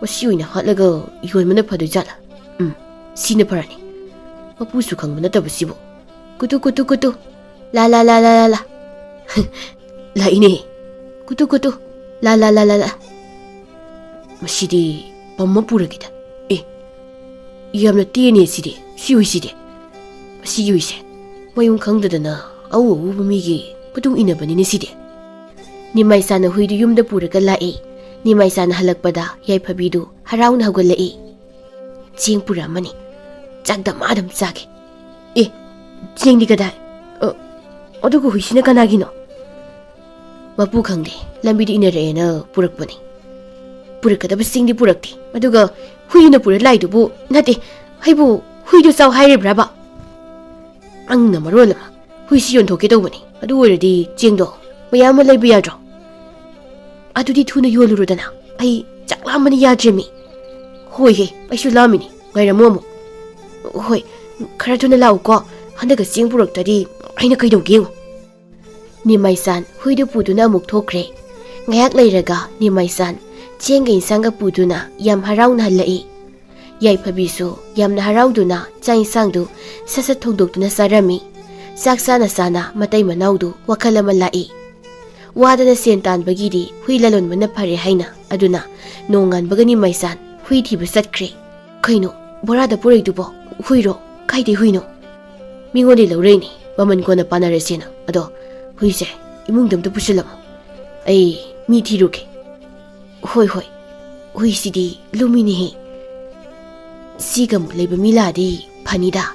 ꯃꯁꯤ ꯑꯣꯏꯅ ꯍꯥꯠꯂꯒ ꯌꯣꯟꯕꯅ ꯐꯗꯣꯏ ꯖꯥꯠꯂꯥ? ꯎꯝ, ꯁꯤꯅ ꯐꯔꯅꯤ꯫ ꯃꯄꯨꯁꯨ ꯈꯪꯕ ꯅꯠꯇꯕꯁꯤꯕꯨ꯫ ꯀꯨꯇꯨ, ꯀꯨꯇꯨ, ꯀꯨꯇꯨ꯫ ꯂꯥ, ꯂꯥ, ꯂꯥ, ꯂꯥ, ꯂꯥ, ꯂꯥ꯫ ꯂꯥꯛꯏꯅꯦ꯫ ꯀꯨꯇꯨ, ꯀꯨꯇꯨ꯫ ꯂꯥ, ꯂꯥ, ꯂꯥ, ꯂꯥ, ꯂꯥ꯫ ꯃꯁꯤꯗꯤ ꯄꯝ ꯑꯃ ꯄꯨꯔꯒꯦꯗ꯫ ꯑꯦ, ꯌꯥꯝꯅ ꯇꯦꯅꯦ ꯁꯤꯗꯤ, ꯁꯤ ꯍꯨꯏꯁꯤꯗꯤ꯫ ꯃꯁꯤꯒꯤ ꯍꯨꯏꯁꯦ ꯃꯌꯨꯝ ꯈꯪꯗꯗꯅ ꯑꯎ ꯑꯎꯕ ꯃꯤꯒꯤ ꯃꯇꯨꯡ ꯏꯟꯅꯕꯅꯤꯅꯦ ꯁꯤꯗꯤ꯫ ꯅꯤꯃꯥꯏꯆꯥꯅ ꯍꯨꯏꯗꯨ ꯌꯨꯝꯗ ꯄꯨꯔꯒ ꯂꯥꯛꯏ꯫ ꯅꯤꯃꯥꯏꯆꯥꯅ ꯍꯜꯂꯛꯄꯗ ꯌꯥꯏꯐꯕꯤꯗꯨ ꯍꯔꯥꯎꯅ ꯍꯧꯒꯠꯂꯛꯏ꯫ "ꯆꯦꯡ ꯄꯨꯔꯛꯑꯝꯃꯅꯤ꯫ ꯆꯥꯛ ꯗꯃꯥ ꯗꯝ ꯆꯥꯒꯦ꯫ ꯑꯦ, ꯆꯦꯡꯗꯤ ꯀꯗꯥꯏ? ꯑ, ꯑꯗꯨꯒ ꯍꯨꯏꯁꯤꯅ ꯀꯅꯥꯒꯤꯅꯣ?" "ꯃꯄꯨ ꯈꯪꯗꯦ, ꯂꯝꯕꯤꯗ ꯏꯟꯅꯔꯛꯑꯦꯅ ꯄꯨꯔꯛꯄꯅꯤ꯫ ꯄꯨꯔꯛꯀꯗꯕ ꯆꯦꯡꯗꯤ ꯄꯨꯔꯛꯇꯦ, ꯑꯗꯨꯒ ꯍꯨꯏꯅ ꯄꯨꯔ ꯂꯥꯛꯏꯗꯨꯕꯨ, ꯅꯠꯇꯦ, ꯑꯩꯕꯨ ꯍꯨꯏꯗꯨ ꯆꯥꯎ ꯍꯥꯏꯔꯤꯕ꯭ꯔꯕ? ꯑꯪꯅ ꯃꯔꯣꯜ ꯑꯃ, ꯍꯨꯏꯁꯤ ꯌꯣꯟꯊꯣꯛꯀꯦ ꯇꯧꯕꯅꯤ, ꯑꯗꯨ ꯑꯣꯏꯔꯗꯤ ꯆꯦꯡꯗꯣ ꯃꯌꯥꯝ ꯑꯃ ꯂꯩꯕ ꯌꯥꯗ꯭ꯔꯣ? ꯑꯗꯨꯗꯤ ꯊꯨꯅ ꯌꯣꯜꯂꯨꯔꯣꯗꯅ, ꯑꯩ ꯆꯥꯛ ꯂꯥꯝꯕꯅ ꯌꯥꯗ꯭ꯔꯦꯃꯤ꯫ ꯍꯣꯏꯍꯦ, ꯑꯩꯁꯨ ꯂꯥꯝꯃꯤꯅꯤ, ꯉꯥꯏꯔꯝꯃꯣ ꯑꯃꯨꯛ꯫ ꯍꯣꯏ, ꯈꯔ ꯊꯨꯅ ꯂꯥꯛꯎꯀꯣ, ꯍꯟꯗꯛꯀ ꯆꯦꯡ ꯄꯨꯔꯛꯇ꯭ꯔꯗꯤ ꯑꯩꯅ ꯀꯩꯗꯧꯒꯦ ꯌꯦꯡꯉꯨ꯫" ꯅꯤꯃꯥꯏꯆꯥꯟ ꯍꯨꯏꯗꯨ ꯄꯨꯗꯨꯅ ꯑꯃꯨꯛ ꯊꯣꯛꯈ꯭ꯔꯦ꯫ ꯉꯥꯏꯍꯥꯛ ꯂꯩꯔꯒ ꯅꯤꯃꯥꯏꯆꯥꯟ ꯆꯦꯡꯒ ꯏꯟꯁꯥꯡꯒ ꯄꯨꯗꯨꯅ ꯌꯥꯝ ꯍꯔꯥꯎꯅ ꯍꯜꯂꯛꯏ꯫ ꯌꯥꯏꯐꯕꯤꯁꯨ ꯌꯥꯝꯅ ꯍꯔꯥꯎꯗꯨꯅ ꯆꯥꯛ ꯏꯟꯁꯥꯡꯗꯨ ꯁꯠ ꯁꯠ ꯊꯣꯡꯗꯣꯛꯇꯨꯅ ꯆꯥꯔꯝꯃꯤ꯫ ꯆꯥꯛ ꯆꯥꯅ ꯆꯥꯅ ꯃꯇꯩ ꯃꯅꯥꯎꯗꯨ ꯋꯥꯈꯜ ꯑꯃ ꯂꯥꯛꯏ꯫ ꯋꯥꯗꯅ ꯁꯦꯟ ꯇꯥꯟꯕꯒꯤꯗꯤ ꯍꯨꯏ ꯂꯂꯣꯟꯕꯅ ꯐꯔꯦ ꯍꯥꯏꯅ, ꯑꯗꯨꯅ ꯅꯣꯡꯉꯥꯟꯕꯒ ꯅꯤꯃꯥꯏꯆꯥꯟ ꯍꯨꯏ ꯊꯤꯕ ꯆꯠꯈ꯭ꯔꯦ꯫ "ꯀꯩꯅꯣ, ꯕꯣꯔꯥꯗ ꯄꯨꯔꯛꯏꯗꯨꯕꯣ? ꯍꯨꯏꯔꯣ? ꯀꯥꯏꯗꯩ ꯍꯨꯏꯅꯣ?" "ꯃꯤꯉꯣꯟꯗꯩ ꯂꯧꯔꯛꯏꯅꯦ, ꯃꯃꯜ ꯀꯣꯟꯅ ꯄꯥꯅꯔꯁꯦꯅ꯫ ꯑꯗꯣ ꯍꯨꯏꯁꯦ ꯏꯃꯨꯡꯗ ꯑꯝꯇ ꯄꯨꯁꯤꯜꯂꯝꯃꯣ, ꯑꯩ ꯃꯤ ꯊꯤꯔꯨꯒꯦ꯫" "ꯍꯣꯏ, ꯍꯣꯏ, ꯍꯨꯏꯁꯤꯗꯤ ꯂꯨꯝꯃꯤꯅꯦꯍꯦ꯫ ꯁꯤꯒ ꯑꯃꯨꯛ ꯂꯩꯕ ꯃꯤ ꯂꯥꯛꯑꯗꯤ ꯐꯅꯤꯗ꯫"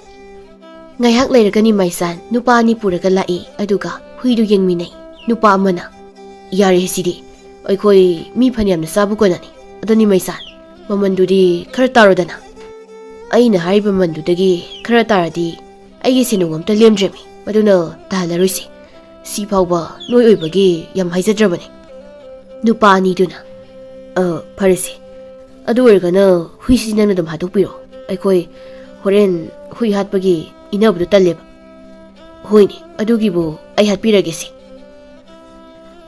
ꯉꯥꯏꯍꯥꯛ ꯂꯩꯔꯒ ꯅꯤꯃꯥꯏꯆꯥꯟ ꯅꯨꯄꯥ ꯑꯅꯤ ꯄꯨꯔꯒ ꯂꯥꯛꯏ, ꯑꯗꯨꯒ ꯍꯨꯏꯗꯨ ꯌꯦꯡꯃꯤꯟꯅꯩ꯫ ꯅꯨꯄꯥ ꯑꯃꯅ, "ꯌꯥꯔꯦ, ꯁꯤꯗꯤ ꯑꯩꯈꯣꯏ ꯃꯤ ꯐꯅꯌꯥꯝꯅ ꯆꯥꯕ ꯀꯣꯟꯅꯅꯤ꯫ ꯑꯗꯣ ꯅꯤꯃꯥꯏꯆꯥꯟ, "ꯃꯃꯜꯗꯨꯗꯤ ꯈꯔ ꯇꯥꯔꯣꯗꯅ꯫ ꯑꯩꯅ ꯍꯥꯏꯔꯤꯕ ꯃꯃꯜꯗꯨꯗꯒꯤ ꯈꯔ ꯇꯥꯔꯗꯤ ꯑꯩꯒꯤ ꯁꯦꯟꯗꯣꯡ ꯑꯝꯇ ꯂꯦꯝꯗ꯭ꯔꯦꯃꯤ꯫ ꯃꯗꯨꯅ ꯇꯥꯍꯜꯂꯔꯣꯏꯁꯤ꯫ ꯁꯤ ꯐꯥꯎꯕ ꯅꯣꯏ ꯑꯣꯏꯕꯒꯤ ꯌꯥꯝ ꯍꯥꯏꯖꯗ꯭ꯔꯕꯅꯤ"꯫ ꯅꯨꯄꯥ ꯑꯅꯤꯗꯨꯅ, "ꯑ, ꯐꯔꯦꯁꯦ꯫ ꯑꯗꯨ ꯑꯣꯏꯔꯒꯅ ꯍꯨꯏꯁꯤ ꯅꯪꯅ ꯑꯗꯨꯝ ꯍꯥꯠꯇꯣꯛꯄꯤꯔꯣ꯫ ꯑꯩꯈꯣꯏ ꯍꯣꯔꯦꯟ ꯍꯨꯏ ꯍꯥꯠꯄꯒꯤ ꯏꯟꯅꯕꯗꯨ ꯇꯜꯂꯦꯕ"꯫ "ꯍꯣꯏꯅꯦ, ꯑꯗꯨꯒꯤꯕꯨ ꯑꯩ ꯍꯥꯠꯄꯤꯔꯒꯦꯁꯦ"꯫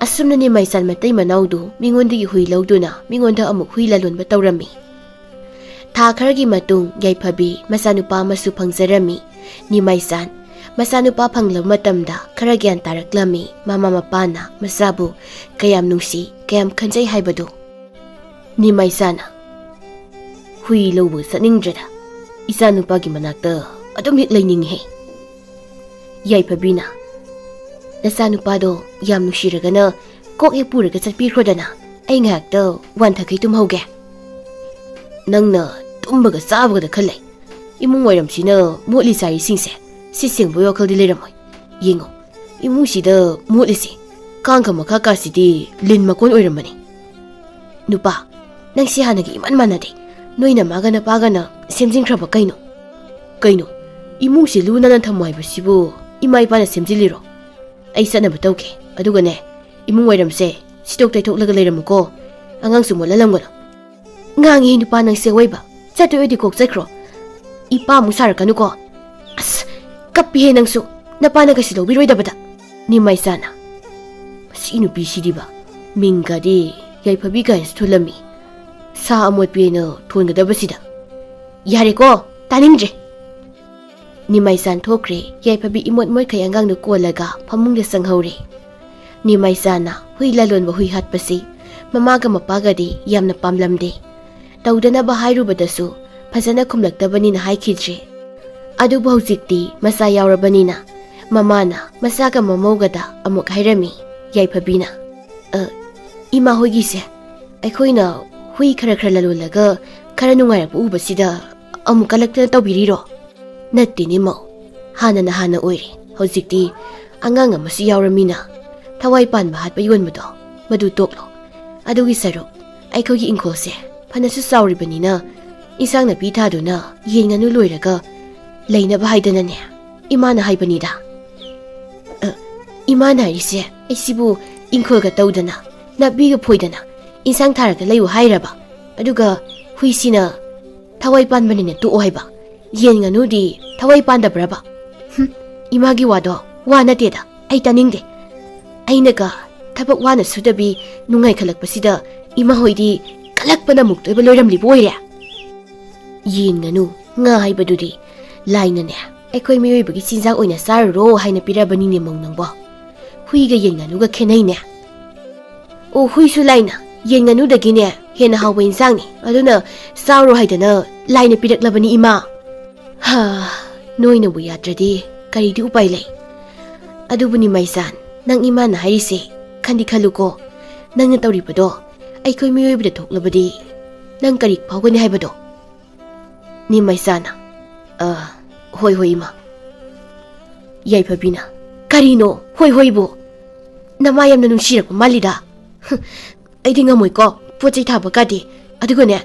ꯑꯁꯨꯝꯅ ꯅꯤꯃꯥꯏꯆꯥꯟ ꯃꯇꯩ ꯃꯅꯥꯎꯗꯨ ꯃꯤꯉꯣꯟꯗꯒꯤ ꯍꯨꯏ ꯂꯧꯗꯨꯅ ꯃꯤꯉꯣꯟꯗ ꯑꯃꯨꯛ ꯍꯨꯏ ꯂꯂꯣꯟꯕ ꯇꯧꯔꯝꯃꯤ꯫ ꯊꯥ ꯈꯔꯒꯤ ꯃꯇꯨꯡ ꯌꯥꯏꯐꯕꯤ ꯃꯆꯥꯅꯨꯄꯥ ꯑꯃꯁꯨ ꯐꯪꯖꯔꯝꯃꯤ꯫ ꯅꯤꯃꯥꯏꯆꯥꯟ ꯃꯆꯥꯅꯨꯄꯥ ꯐꯪꯂꯕ ꯃꯇꯝꯗ ꯈꯔ ꯒ꯭ꯌꯥꯟ ꯇꯥꯔꯛꯂꯝꯃꯤ꯫ ꯃꯃꯥ ꯃꯄꯥꯅ ꯃꯆꯥꯕꯨ ꯀꯌꯥꯝ ꯅꯨꯡꯁꯤ, ꯀꯌꯥꯝ ꯈꯟꯖꯩ ꯍꯥꯏꯕꯗꯨ꯫ ꯅꯤꯃꯥꯏꯆꯥꯟꯅ, "ꯍꯨꯏ ꯂꯧꯕ ꯆꯠꯅꯤꯡꯗ꯭ꯔꯦꯗ꯫ ꯏꯆꯥꯅꯨꯄꯥꯒꯤ ꯃꯅꯥꯛꯇ ꯑꯗꯨꯝ ꯍꯦꯛ ꯂꯩꯅꯤꯡꯉꯤꯍꯦ"꯫ ꯌꯥꯏꯐꯕꯤꯅ, "ꯅꯆꯥꯅꯨꯄꯥꯗꯣ ꯌꯥꯝ ꯅꯨꯡꯁꯤꯔꯒꯅ ꯀꯣꯛ ꯍꯦꯛ ꯄꯨꯔꯒ ꯆꯠꯄꯤꯈ꯭ꯔꯣꯗꯅ꯫ ꯑꯩ ꯉꯥꯏꯍꯥꯛꯇ ꯋꯥꯟꯊꯈꯩ ꯇꯨꯝꯍꯧꯒꯦ"꯫ "ꯅꯪꯅ ꯇꯨꯝꯕꯒ ꯆꯥꯕꯒꯗ ꯈꯜꯂꯦ꯫ ꯏꯃꯨꯡ ꯋꯥꯏꯔꯝꯁꯤꯅ ꯃꯣꯠꯂꯤ ꯆꯥꯔꯤꯁꯤꯡꯁꯦ ꯁꯤ ꯁꯦꯡꯕꯒꯤ ꯋꯥꯈꯜꯗꯤ ꯂꯩꯔꯝꯃꯣꯏ꯫ ꯌꯦꯡꯉꯣ, ꯏꯃꯨꯡꯁꯤꯗ ꯃꯣꯠꯂꯤꯁꯦ ꯀꯥꯡꯒ ꯃꯈꯥ ꯀꯥꯁꯤꯗꯤ ꯂꯤꯟ ꯃꯀꯣꯟ ꯑꯣꯏꯔꯝꯃꯅꯤ꯫ ꯅꯨꯄꯥ, ꯅꯪꯁꯤ ꯍꯥꯟꯅꯒ ꯏꯃꯥꯟ ꯃꯥꯟꯅꯗꯦ꯫ ꯅꯣꯏ ꯅꯃꯥꯒ ꯅꯄꯥꯒꯅ ꯁꯦꯝꯖꯤꯟꯈ꯭ꯔꯕ ꯀꯩꯅꯣ? ꯀꯩꯅꯣ, ꯏꯃꯨꯡꯁꯤ ꯂꯨ ꯅꯥꯟꯅ ꯊꯝꯃꯣ ꯍꯥꯏꯕꯁꯤꯕꯨ ꯏꯃꯥ ꯏꯄꯥꯅ ꯁꯦꯝꯖꯤꯜꯂꯤꯔꯣ? ꯑꯩ ꯆꯠꯅꯕ ꯇꯧꯒꯦ꯫ ꯑꯗꯨꯒꯅꯦ, ꯏꯃꯨꯡ ꯋꯥꯏꯔꯝꯁꯦ ꯁꯤꯠꯇꯣꯛ ꯇꯩꯊꯣꯛꯂꯒ ꯂꯩꯔꯝꯃꯨꯀꯣ꯫ ꯑꯉꯥꯡꯁꯨ ꯃꯣꯠꯍꯜꯂꯝꯒꯅꯨ"꯫ "ꯉꯥꯡꯉꯤ ꯅꯨꯄꯥ ꯅꯪꯁꯦ ꯑꯋꯣꯏꯕ꯫ ꯆꯠꯇꯣꯏ ꯑꯣꯏꯗꯤ ꯀꯣꯛ ꯆꯠꯈ꯭ꯔꯣ꯫ ꯏꯄꯥ ꯑꯃꯨꯛ ꯁꯥꯔꯛꯀꯅꯨꯀꯣ"꯫ "ꯑꯁ, ꯀꯞꯄꯤꯍꯦ ꯅꯪꯁꯨ, ꯅꯄꯥꯅ ꯀꯩꯁꯨ ꯂꯧꯕꯤꯔꯣꯏꯗꯕꯗ"꯫ ꯅꯤꯃꯥꯏꯆꯥꯅ, "ꯃꯁꯤ ꯅꯨꯄꯤꯁꯤꯗꯤꯕ, ꯃꯤꯡꯒꯗꯤ ꯌꯥꯏꯐꯕꯤ ꯀꯥꯏꯅꯁꯨ ꯊꯣꯜꯂꯝꯃꯤ꯫ ꯁꯥ ꯑꯃꯣꯠꯄꯤ ꯑꯣꯏꯅ ꯊꯣꯟꯒꯗꯕꯁꯤꯗ꯫ ꯌꯥꯔꯦꯀꯣ, ꯇꯥꯅꯤꯡꯗ꯭ꯔꯦ"꯫ ꯅꯤꯃꯥꯏꯆꯥꯟ ꯊꯣꯛꯈ꯭ꯔꯦ꯫ ꯌꯥꯏꯐꯕꯤ ꯏꯃꯣꯠ ꯃꯣꯠꯈꯩ ꯑꯉꯥꯡꯗꯨ ꯀꯣꯜꯂꯒ ꯐꯃꯨꯡꯗ ꯆꯪꯍꯧꯔꯦ꯫ ꯅꯤꯃꯥꯏꯆꯥꯅ ꯍꯨꯏ ꯂꯂꯣꯟꯕ ꯍꯨꯏ ꯍꯥꯠꯄꯁꯤ ꯃꯃꯥꯒ ꯃꯄꯥꯒꯗꯤ ꯌꯥꯝꯅ ꯄꯥꯝꯂꯝꯗꯦ꯫ ꯇꯧꯗꯅꯕ ꯍꯥꯏꯔꯨꯕꯗꯁꯨ ꯐꯖꯅ ꯈꯨꯝꯂꯛꯇꯕꯅꯤꯅ ꯍꯥꯏꯈꯤꯗ꯭ꯔꯦ꯫ ꯑꯗꯨꯕꯨ ꯍꯧꯖꯤꯛꯇꯤ ꯃꯆꯥ ꯌꯥꯎꯔꯕꯅꯤꯅ ꯃꯃꯥꯅ ꯃꯆꯥꯒ ꯃꯃꯧꯒꯗ ꯑꯃꯨꯛ ꯍꯥꯏꯔꯝꯃꯤ ꯌꯥꯏꯐꯕꯤꯅ, "ꯑ, ꯏꯃꯥ ꯍꯣꯏꯒꯤꯁꯦ ꯑꯩꯈꯣꯏꯅ ꯍꯨꯏ ꯈꯔ ꯈꯔ ꯂꯂꯣꯜꯂꯒ ꯈꯔ ꯅꯨꯡꯉꯥꯏꯔꯛꯄ ꯎꯕꯁꯤꯗ ꯑꯃꯨꯛ ꯀꯂꯛꯇꯅ ꯇꯧꯕꯤꯔꯤꯔꯣ?" "ꯅꯠꯇꯦꯅꯦ ꯃꯧ, ꯍꯥꯟꯅꯅ ꯍꯥꯟꯅ ꯑꯣꯏꯔꯦ꯫ ꯍꯧꯖꯤꯛꯇꯤ ꯑꯉꯥꯡ ꯑꯃꯁꯨ ꯌꯥꯎꯔꯃꯤꯅ ꯊꯋꯥꯏ ꯄꯥꯟꯕ ꯍꯥꯠꯄ ꯌꯣꯟꯕꯗꯣ ꯃꯗꯨ ꯇꯣꯛꯂꯣ꯫ ꯑꯗꯨꯒꯤ ꯁꯔꯨꯛ ꯑꯩꯈꯣꯏꯒꯤ ꯏꯪꯈꯣꯜꯁꯦ ꯐꯅꯁꯨ ꯆꯥꯎꯔꯤꯕꯅꯤꯅ ꯏꯟꯁꯥꯡ ꯅꯥꯄꯤ ꯊꯥꯗꯨꯅ ꯌꯦꯟ ꯉꯥꯅꯨ ꯂꯣꯏꯔꯒ ꯂꯩꯅꯕ ꯍꯥꯏꯗꯅꯅꯦ ꯏꯃꯥꯅ ꯍꯥꯏꯕꯅꯤꯗ꯫ ꯑ, ꯏꯃꯥꯅ ꯍꯥꯏꯔꯤꯁꯦ ꯑꯩꯁꯤꯕꯨ ꯏꯪꯈꯣꯜꯒ ꯇꯧꯗꯅ, ꯅꯥꯄꯤꯒ ꯐꯣꯏꯗꯅ ꯏꯟꯁꯥꯡ ꯊꯥꯔꯒ ꯂꯩꯌꯨ ꯍꯥꯏꯔꯕ? ꯑꯗꯨꯒ ꯍꯨꯏꯁꯤꯅ ꯊꯋꯥꯏ ꯄꯥꯟꯕꯅꯤꯅ ꯇꯣꯛꯑꯣ ꯍꯥꯏꯕ? ꯌꯦꯟ ꯉꯥꯅꯨꯗꯤ ꯊꯋꯥꯏ ꯄꯥꯟꯗꯕ꯭ꯔꯕ? ꯍꯨꯝ, ꯏꯃꯥꯒꯤ ꯋꯥꯗꯣ ꯋꯥ ꯅꯠꯇꯦꯗ, ꯑꯩ ꯇꯥꯅꯤꯡꯗꯦ꯫ ꯑꯩꯅꯒ ꯊꯕꯛ ꯋꯥꯅ ꯁꯨꯗꯕꯤ ꯅꯨꯡꯉꯥꯏꯈꯠꯂꯛꯄꯁꯤꯗ ꯏꯃꯥ ꯍꯣꯏꯗꯤ ꯀꯜꯂꯛꯄꯅ ꯃꯨꯛꯇꯣꯏꯕ ꯂꯣꯏꯔꯝꯂꯤꯕ ꯑꯣꯏꯔꯦ꯫ ꯌꯦꯟ ꯉꯥꯅꯨ ꯉꯥ ꯍꯥꯏꯕꯗꯨꯗꯤ ꯂꯥꯏꯅꯅꯦ ꯑꯩꯈꯣꯏ ꯃꯤꯑꯣꯏꯕꯒꯤ ꯆꯤꯟꯖꯥꯛ ꯑꯣꯏꯅ ꯆꯥꯔꯨꯔꯣ ꯍꯥꯏꯅ ꯄꯤꯔꯕꯅꯤꯅꯦ ꯃꯧ ꯅꯪꯕꯣ꯫ ꯍꯨꯏꯒ ꯌꯦꯟ ꯉꯥꯅꯨꯒ ꯈꯦꯠꯅꯩꯅꯦ꯫ ꯑꯣ, ꯍꯨꯏꯁꯨ ꯂꯥꯏꯅ ꯌꯦꯟ ꯉꯥꯅꯨꯗꯒꯤꯅꯦ ꯍꯦꯟꯅ ꯍꯥꯎꯕ ꯏꯟꯁꯥꯡꯅꯤ, ꯑꯗꯨꯅ ꯆꯥꯎꯔꯣ ꯍꯥꯏꯗꯅ ꯂꯥꯏꯅ ꯄꯤꯔꯛꯂꯕꯅꯤ ꯏꯃꯥ꯫ ꯍꯥ, ꯅꯣꯏꯅꯕꯨ ꯌꯥꯗ꯭ꯔꯗꯤ ꯀꯔꯤꯗꯤ ꯎꯄꯥꯏ ꯂꯩ? ꯑꯗꯨꯕꯨ ꯅꯤꯃꯥꯏꯆꯥꯟ, ꯅꯪ ꯏꯃꯥꯅ ꯍꯥꯏꯔꯤꯁꯦ ꯈꯟꯗꯤ ꯈꯜꯂꯨꯀꯣ꯫ ꯅꯪꯅ ꯇꯧꯔꯤꯕꯗꯣ ꯑꯩꯈꯣꯏ ꯃꯤꯑꯣꯏꯕꯗ ꯊꯣꯛꯂꯕꯗꯤ ꯅꯪ ꯀꯔꯤ ꯐꯥꯎꯒꯅꯤ ꯍꯥꯏꯕꯗꯣ? ꯅꯤꯃꯥꯏꯆꯥꯅ, "ꯑ, ꯍꯣꯏ, ꯍꯣꯏ, ꯏꯃꯥ꯫" ꯌꯥꯏꯐꯕꯤꯅ, "ꯀꯔꯤꯅꯣ ꯍꯣꯏ, ꯍꯣꯏꯕꯨ? ꯅꯃꯥ ꯌꯥꯝꯅ ꯅꯨꯡꯁꯤꯔꯛꯄ ꯃꯥꯜꯂꯤꯗ꯫ ꯍꯨꯝ, ꯑꯩꯗꯤ ꯉꯝꯃꯣꯏꯀꯣ, ꯄꯣꯠ ꯆꯩ ꯊꯥꯕ ꯀꯥꯗꯤ꯫ ꯑꯗꯨꯒꯅꯦ,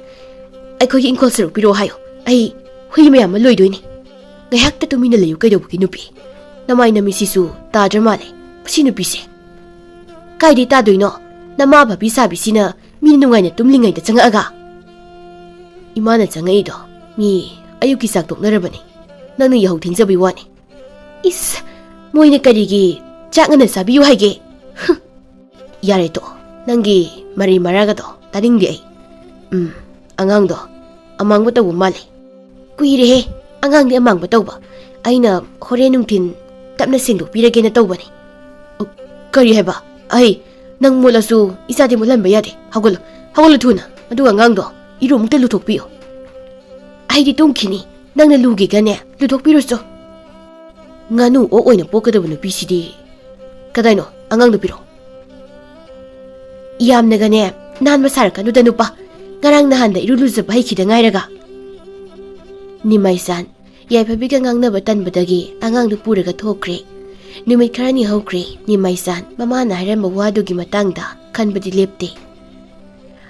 ꯑꯩꯈꯣꯏꯒꯤ ꯏꯪꯈꯣꯜ ꯁꯔꯨꯛ ꯄꯤꯔꯛꯑꯣ ꯍꯥꯏꯌꯣ꯫ ꯑꯩ ꯍꯨꯏ ꯃꯌꯥꯝ ꯑꯃ ꯂꯣꯏꯗꯣꯏꯅꯤ꯫ ꯉꯥꯏꯍꯥꯛꯇ ꯇꯨꯃꯤꯟꯅ ꯂꯩꯌꯨ ꯀꯩꯗꯧꯕꯒꯤ ꯅꯨꯄꯤ? ꯅꯃꯥꯏ ꯅꯃꯤꯠꯁꯤꯁꯨ ꯇꯥꯗ꯭ꯔ ꯃꯥꯜꯂꯦ, ꯃꯁꯤ ꯅꯨꯄꯤꯁꯦ꯫ ꯀꯥꯏꯗꯩ ꯇꯥꯗꯣꯏꯅꯣ? ꯅꯃꯥ ꯚꯥꯕꯤ ꯁꯥꯕꯤꯁꯤꯅ ꯃꯤꯅ ꯅꯨꯡꯉꯥꯏꯅ ꯇꯨꯝꯂꯤꯉꯩꯗ ꯆꯪꯉꯛꯑꯒ?" ꯏꯃꯥꯅ ꯆꯪꯉꯛꯏꯗꯣ ꯃꯤ ꯑꯌꯨꯛꯀꯤ ꯆꯥꯛ ꯇꯣꯛꯅꯔꯕꯅꯤ꯫ ꯅꯪꯅ ꯌꯥꯍꯧ ꯊꯦꯡꯖꯕꯩ ꯋꯥꯅꯤ꯫ ꯏꯁ, ꯃꯣꯏꯅ ꯀꯔꯤꯒꯤ ꯆꯥꯛ ꯉꯟꯅ ꯆꯥꯕꯤꯌꯨ ꯍꯥꯏꯒꯦ? ꯍꯨꯝ꯫ ꯌꯥꯔꯦ ꯇꯣꯛꯑꯣ, ꯅꯪꯒꯤ ꯃꯔꯩ ꯃꯔꯥꯒꯗꯣ ꯇꯥꯅꯤꯡꯗꯦ ꯑꯩ꯫ ꯎꯝ, ꯑꯉꯥꯡꯗꯣ ꯑꯃꯥꯡꯕ ꯇꯧꯕ ꯃꯥꯜꯂꯦ꯫ ꯀꯨꯏꯔꯦꯍꯦ ꯑꯉꯥꯡꯗꯤ ꯑꯃꯥꯡꯕ ꯇꯧꯕ꯫ ꯑꯩꯅ ꯍꯣꯔꯦꯟ ꯅꯨꯡꯊꯤꯟ ꯇꯞꯅ ꯁꯦꯡꯗꯣꯛꯄꯤꯔꯒꯦꯅ ꯇꯧꯕꯅꯦ꯫ ꯑ, ꯀꯔꯤ ꯍꯥꯏꯕ? ꯑꯩ, ꯅꯪ ꯃꯣꯠꯂꯁꯨ ꯏꯆꯥꯗꯤ ꯃꯣꯠꯍꯟꯕ ꯌꯥꯗꯦ꯫ ꯍꯧꯒꯠꯂꯨ, ꯍꯧꯒꯠꯂꯨ ꯊꯨꯅ꯫ ꯑꯗꯨꯒ ꯑꯉꯥꯡꯗꯣ ꯏꯔꯨ ꯑꯃꯨꯛꯇ ꯂꯨꯊꯣꯛꯄꯤꯌꯨ꯫ ꯑꯩꯗꯤ ꯇꯨꯝꯈꯤꯅꯤ, ꯅꯪꯅ ꯂꯨꯒꯦꯒꯅꯦ ꯂꯨꯊꯣꯛꯄꯤꯔꯨꯆꯣ꯫ ꯉꯥꯅꯨ ꯑꯣꯛ ꯑꯣꯏꯅ ꯄꯣꯛꯀꯗꯕ ꯅꯨꯄꯤꯁꯤꯗꯤ꯫ ꯀꯗꯥꯏꯅꯣ? ꯑꯉꯥꯡꯗꯣ ꯄꯤꯔꯛꯑꯣ꯫ ꯌꯥꯝꯅꯒꯅꯦ ꯅꯥꯟꯕ ꯁꯥꯔꯛꯀꯅꯨꯗ ꯅꯨꯄꯥ, ꯉꯔꯥꯡ ꯅꯍꯥꯟꯗ ꯏꯔꯨ ꯂꯨꯖꯕ ꯍꯩꯈꯤꯗ ꯉꯥꯏꯔꯒ꯫ ꯅꯤꯃꯥꯏꯆꯥꯟ, ꯌꯥꯏꯐꯕꯤꯒ ꯉꯥꯡꯅꯕ ꯇꯟꯕꯗꯒꯤ ꯑꯉꯥꯡꯗꯨ ꯄꯨꯔꯒ ꯊꯣꯛꯈ꯭ꯔꯦ꯫ ꯅꯨꯃꯤꯠ ꯈꯔꯅꯤ ꯍꯧꯈ꯭ꯔꯦ, ꯅꯤꯃꯥꯏꯆꯥꯟ ꯃꯃꯥꯅ ꯍꯥꯏꯔꯝꯕ ꯋꯥꯗꯨꯒꯤ ꯃꯇꯥꯡꯗ ꯈꯟꯕꯗꯤ ꯂꯦꯞꯇꯦ꯫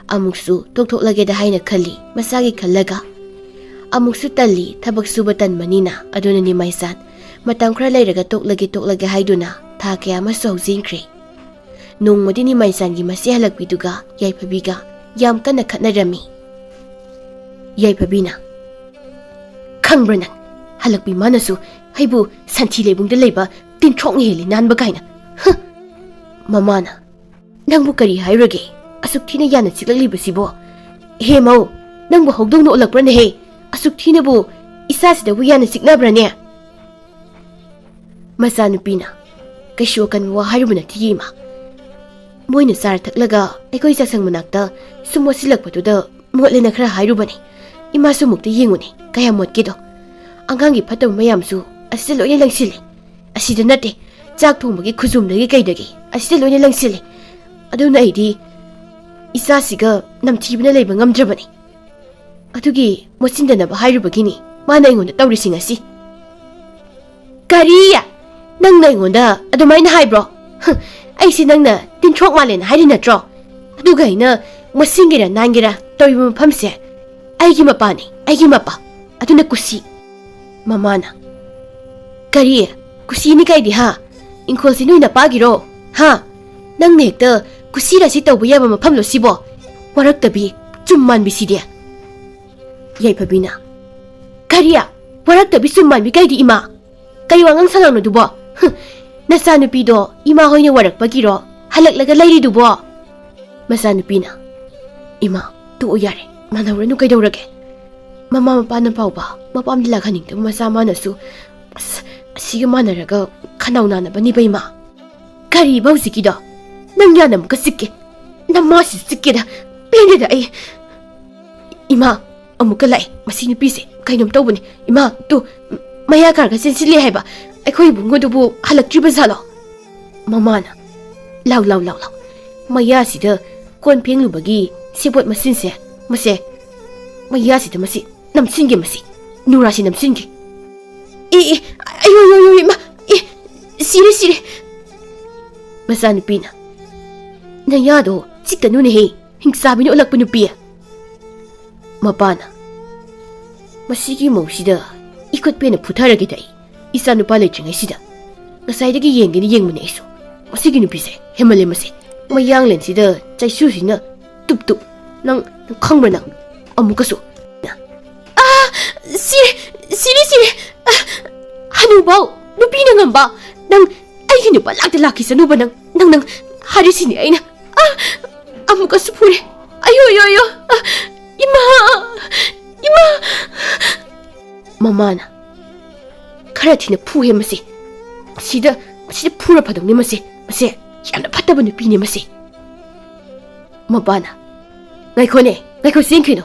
ꯑꯃꯨꯛꯁꯨ ꯇꯣꯛꯊꯣꯛꯂꯒꯦꯗ ꯍꯥꯏꯅ ꯈꯜꯂꯤ ꯃꯁꯥꯒꯤ ꯈꯜꯂꯒ꯫ ꯑꯃꯨꯛꯁꯨ ꯇꯜꯂꯤ, ꯊꯕꯛ ꯁꯨꯕ ꯇꯟꯕꯅꯤꯅ꯫ ꯑꯗꯨꯅ ꯅꯤꯃꯥꯏꯆꯥꯟ, ꯃꯇꯝ ꯈꯔ ꯂꯩꯔꯒ ꯇꯣꯛꯂꯒꯦ, ꯇꯣꯛꯂꯒꯦ ꯍꯥꯏꯗꯨꯅ ꯊꯥ ꯀꯌꯥ ꯑꯃꯁꯨ ꯍꯧꯖꯤꯟꯈ꯭ꯔꯦ꯫ ꯅꯣꯡꯃꯗꯤ ꯅꯤꯃꯥꯏꯆꯥꯟꯒꯤ ꯃꯆꯦ ꯍꯜꯂꯛꯄꯤꯗꯨꯒ ꯌꯥꯏꯐꯕꯤꯒ ꯌꯥꯝ ꯀꯟꯅ ꯈꯠꯅꯔꯝꯃꯤ꯫ ꯌꯥꯏꯐꯕꯤꯅ, "ꯈꯪꯕ꯭ꯔꯥ ꯅꯪ, ꯍꯜꯂꯛꯄꯤ ꯃꯥꯅꯁꯨ ꯑꯩꯕꯨ ꯁꯟꯊꯤ ꯂꯩꯕꯨꯡꯗ ꯂꯩꯕ ꯇꯤꯟꯊ꯭ꯔꯣꯛꯅ ꯍꯦꯜꯂꯤ ꯅꯥꯟꯕ ꯀꯥꯏꯅ꯫ ꯍ!" ꯃꯃꯥꯅ, "ꯅꯪꯕꯨ ꯀꯔꯤ ꯍꯥꯏꯔꯨꯔꯒꯦ? ꯑꯁꯨꯛ ꯊꯤꯅ ꯌꯥꯅ ꯆꯤꯛꯂꯛꯂꯤꯕꯁꯤꯕꯣ? ꯍꯦ ꯃꯧ, ꯅꯪꯕꯨ ꯍꯧꯗꯣꯡꯅ ꯑꯣꯜꯂꯛꯄ꯭ꯔꯅꯦꯍꯦ? ꯑꯁꯨꯛ ꯊꯤꯅꯕꯨ ꯏꯆꯥꯁꯤꯗꯕꯨ ꯌꯥꯅ ꯆꯤꯛꯅꯕ꯭ꯔꯅꯦ?" ꯃꯆꯥꯅꯨꯄꯤꯅ, "ꯀꯩꯁꯨ ꯑꯀꯟꯕ ꯋꯥ ꯍꯥꯏꯔꯨꯕ ꯅꯠꯇꯦ ꯏꯃꯥ꯫ ꯃꯣꯏꯅ ꯆꯥꯔ ꯊꯛꯂꯒ ꯑꯩꯈꯣꯏ ꯆꯥꯛꯁꯪ ꯃꯅꯥꯛꯇ ꯁꯨꯝ ꯃꯣꯠꯁꯤꯜꯂꯛꯄꯗꯨꯗ ꯃꯣꯠꯂꯦꯅ ꯈꯔ ꯍꯥꯏꯔꯨꯕꯅꯦ꯫ ꯏꯃꯥꯁꯨ ꯑꯃꯨꯛꯇ ꯌꯦꯡꯉꯨꯅꯦ, ꯀꯌꯥꯝ ꯃꯣꯠꯀꯦꯗꯣ꯫ ꯑꯉꯥꯡꯒꯤ ꯐꯠꯇꯕ ꯃꯌꯥꯝꯁꯨ ꯑꯁꯤꯗ ꯂꯣꯏꯅ ꯂꯪꯁꯤꯜꯂꯦ꯫ ꯑꯁꯤꯗ ꯅꯠꯇꯦ, ꯆꯥꯛ ꯊꯣꯡꯕꯒꯤ ꯈꯨꯖꯨꯝꯗꯒꯤ ꯀꯩꯗꯒꯤ ꯑꯁꯤꯗ ꯂꯣꯏꯅ ꯂꯪꯁꯤꯜꯂꯦ꯫ ꯑꯗꯨꯅ ꯑꯩꯗꯤ ꯏꯆꯥꯁꯤꯒ ꯅꯝꯊꯤꯕꯅ ꯂꯩꯕ ꯉꯝꯗ꯭ꯔꯕꯅꯤ꯫ ꯑꯗꯨꯒꯤ ꯃꯣꯠꯁꯤꯟꯗꯅꯕ ꯍꯥꯏꯔꯨꯕꯒꯤꯅꯤ ꯃꯥꯅ ꯑꯩꯉꯣꯟꯗ ꯇꯧꯔꯤꯁꯤꯡ ꯑꯁꯤ꯫" "ꯀꯔꯤ? ꯅꯪꯅ ꯑꯩꯉꯣꯟꯗ ꯑꯗꯨꯃꯥꯏꯅ ꯍꯥꯏꯕ꯭ꯔꯣ? ꯍ, ꯑꯩꯁꯦ ꯅꯪꯅ ꯇꯤꯟꯊ꯭ꯔꯣꯛ ꯃꯥꯜꯂꯦꯅ ꯍꯥꯏꯔꯤ ꯅꯠꯇ꯭ꯔꯣ? ꯑꯗꯨꯒ ꯑꯩꯅ ꯃꯣꯠꯁꯤꯟꯒꯦꯔꯥ ꯅꯥꯟꯒꯦꯔꯥ ꯇꯧꯔꯤꯕ ꯃꯐꯝꯁꯦ ꯑꯩꯒꯤ ꯃꯄꯥꯅꯤ, ꯑꯩꯒꯤ ꯃꯄꯥ꯫ ꯑꯗꯨꯅ ꯀꯨꯁꯤ꯫" ꯃꯃꯥꯅ, "ꯀꯔꯤ? ꯀꯨꯁꯤꯅꯤ ꯀꯥꯏꯗꯤ ꯍꯥ? ꯏꯪꯈꯣꯜꯁꯤ ꯅꯣꯏ ꯅꯄꯥꯒꯤꯔꯣ? ꯍꯥ? ꯅꯪꯅ ꯍꯦꯛꯇ ꯀꯨꯁꯤꯔꯥꯁꯤ ꯇꯧꯕ ꯌꯥꯕ ꯃꯐꯝꯂꯣ ꯁꯤꯕꯣ? ꯋꯥꯔꯛꯇꯕꯤ, ꯆꯨꯝ ꯃꯥꯟꯕꯤꯁꯤꯗꯤ꯫" ꯌꯥꯏꯐꯕꯤꯅ, "ꯀꯔꯤ? ꯋꯥꯔꯛꯇꯕꯤ ꯆꯨꯝ ꯃꯥꯟꯕꯤ ꯀꯥꯏꯗꯤ ꯏꯃꯥ? ꯀꯔꯤ ꯋꯥꯉꯥꯡ ꯁꯉꯥꯡꯅꯣ ꯑꯗꯨꯕꯣ? ꯍꯨꯝ, ꯅꯆꯥꯅꯨꯄꯤꯗꯣ ꯏꯃꯥ ꯍꯣꯏꯅ ꯋꯥꯔꯛꯄꯒꯤꯔꯣ ꯍꯜꯂꯛꯂꯒ ꯂꯩꯔꯤꯗꯨꯕꯣ?" ꯃꯆꯥꯅꯨꯄꯤꯅ, "ꯏꯃꯥ, ꯇꯣꯛꯑꯣ ꯌꯥꯔꯦ, ꯃꯥꯟꯅꯧꯔꯅꯨ ꯀꯩꯗꯧꯔꯒꯦ? ꯃꯃꯥ ꯃꯄꯥꯅ ꯐꯥꯎꯕ ꯃꯄꯥꯝꯗ ꯂꯥꯛꯍꯟꯅꯤꯡꯗꯕ ꯃꯆꯥ ꯃꯥꯅꯁꯨ, ꯑꯁ, ꯑꯁꯤꯒ ꯃꯥꯟꯅꯔꯒ ꯈꯅꯥꯎ ꯅꯥꯅꯕꯅꯤꯕ ꯏꯃꯥ꯫ ꯀꯔꯤꯕ ꯍꯧꯖꯤꯛꯀꯤꯗꯣ? ꯅꯪ ꯌꯥꯅ ꯑꯃꯨꯛꯀ ꯆꯤꯛꯀꯦ, ꯅꯃꯥꯁꯤ ꯆꯤꯛꯀꯦꯗ, ꯄꯦꯟꯗꯦꯗ ꯑꯩ꯫ ꯏꯃꯥ, ꯑꯃꯨꯛꯀ ꯂꯥꯛꯑꯦ ꯃꯁꯤ ꯅꯨꯄꯤꯁꯦ, ꯀꯩꯅꯣꯝ ꯇꯧꯕꯅꯤ꯫ ꯏꯃꯥ, ꯇꯨ, ꯃꯌꯥ ꯀꯥꯔꯒ ꯆꯦꯟꯁꯤꯜꯂꯦ ꯍꯥꯏꯕ, ꯑꯩꯈꯣꯏ ꯏꯕꯨꯡꯉꯣꯗꯨꯕꯨ ꯍꯜꯂꯛꯇ꯭ꯔꯤꯕ ꯖꯥꯠꯂꯣ?" ꯃꯃꯥꯅ, "ꯂꯥꯎ, ꯂꯥꯎ, ꯂꯥꯎ, ꯂꯥꯎ, ꯃꯌꯥꯁꯤꯗ ꯀꯣꯟ ꯐꯦꯡꯂꯨꯕꯒꯤ ꯁꯦꯕꯣꯠ ꯃꯆꯤꯟꯁꯦ, ꯃꯁꯦ, ꯃꯌꯥꯁꯤꯗ ꯃꯁꯤ ꯅꯝꯁꯤꯟꯒꯦ, ꯃꯁꯤ ꯅꯨꯔꯥꯁꯤ ꯅꯝꯁꯤꯟꯒꯦ꯫ ꯑꯦ, ꯑꯦ, ꯑꯌꯣ, ꯌꯣ, ꯌꯣ, ꯏꯃꯥ, ꯑꯦ, ꯁꯤꯔꯦ, ꯁꯤꯔꯦ꯫" ꯃꯆꯥꯅꯨꯄꯤꯅ, "ꯅꯌꯥꯗꯣ ꯆꯤꯛꯀꯅꯨꯅꯦꯍꯦ, ꯍꯤꯡꯆꯥꯕꯤꯅ ꯑꯣꯜꯂꯛꯄ ꯅꯨꯄꯤ꯫ ꯃꯄꯥꯅ, "ꯃꯁꯤꯒꯤ ꯃꯧꯁꯤꯗ ꯏꯈꯨꯠ ꯄꯦꯟꯅ ꯐꯨꯊꯔꯒꯦꯗ ꯑꯩ, ꯏꯆꯥ ꯅꯨꯄꯥ ꯂꯩꯇ꯭ꯔꯤꯉꯩꯁꯤꯗ꯫ ꯉꯁꯥꯏꯗꯒꯤ ꯌꯦꯡꯒꯦꯅ ꯌꯦꯡꯕꯅꯦ ꯑꯩꯁꯨ꯫ ꯃꯁꯤꯒꯤ ꯅꯨꯄꯤꯁꯦ ꯍꯦꯟꯃꯜꯂꯦ ꯃꯁꯦ꯫ ꯃꯌꯥꯡꯂꯦꯟꯁꯤꯗ ꯆꯩꯁꯨꯁꯤꯅ ꯇꯨꯞ ꯇꯨꯞ꯫ ꯅꯪ, ꯅꯪ ꯈꯪꯕ꯭ꯔꯥ ꯅꯪ? ꯑꯃꯨꯛꯀꯁꯨ꯫ ꯑꯥ, ꯁꯤꯔꯦ, ꯁꯤꯔꯦ, ꯁꯤꯔꯦ꯫ ꯑꯥ, ꯍꯅꯨꯕꯧ, ꯅꯨꯄꯤꯅ ꯉꯝꯕ꯫ ꯅꯪ ꯑꯩꯒꯤ ꯅꯨꯄꯥ ꯂꯥꯛꯇ ꯂꯥꯛꯈꯤꯁꯅꯨꯕ ꯅꯪ, ꯅꯪ, ꯅꯪ ꯍꯥꯏꯔꯤꯁꯤꯅꯤ ꯑꯩꯅ꯫ ꯑꯥ, ꯑꯃꯨꯛꯀꯁꯨ ꯐꯨꯔꯦ꯫ ꯑꯌꯣ, ꯑꯌꯣ, ꯑꯌꯣ꯫ ꯑꯥ, ꯏꯃꯥ, ꯏꯃꯥ꯫ ꯃꯃꯥꯅ, "ꯈꯔ ꯊꯤꯅ ꯐꯨꯍꯦ ꯃꯁꯤ꯫ ꯁꯤꯗ, ꯁꯤꯗ ꯐꯨꯔ ꯐꯗꯧꯅꯤ ꯃꯁꯤ꯫ ꯃꯁꯤ ꯌꯥꯝꯅ ꯐꯠꯇꯕ ꯅꯨꯄꯤꯅꯤ ꯃꯁꯤ꯫" ꯃꯄꯥꯅ, "ꯉꯥꯏꯈꯣꯅꯦ, ꯉꯥꯏꯈꯣ, ꯆꯦꯟꯈꯤꯅꯨ꯫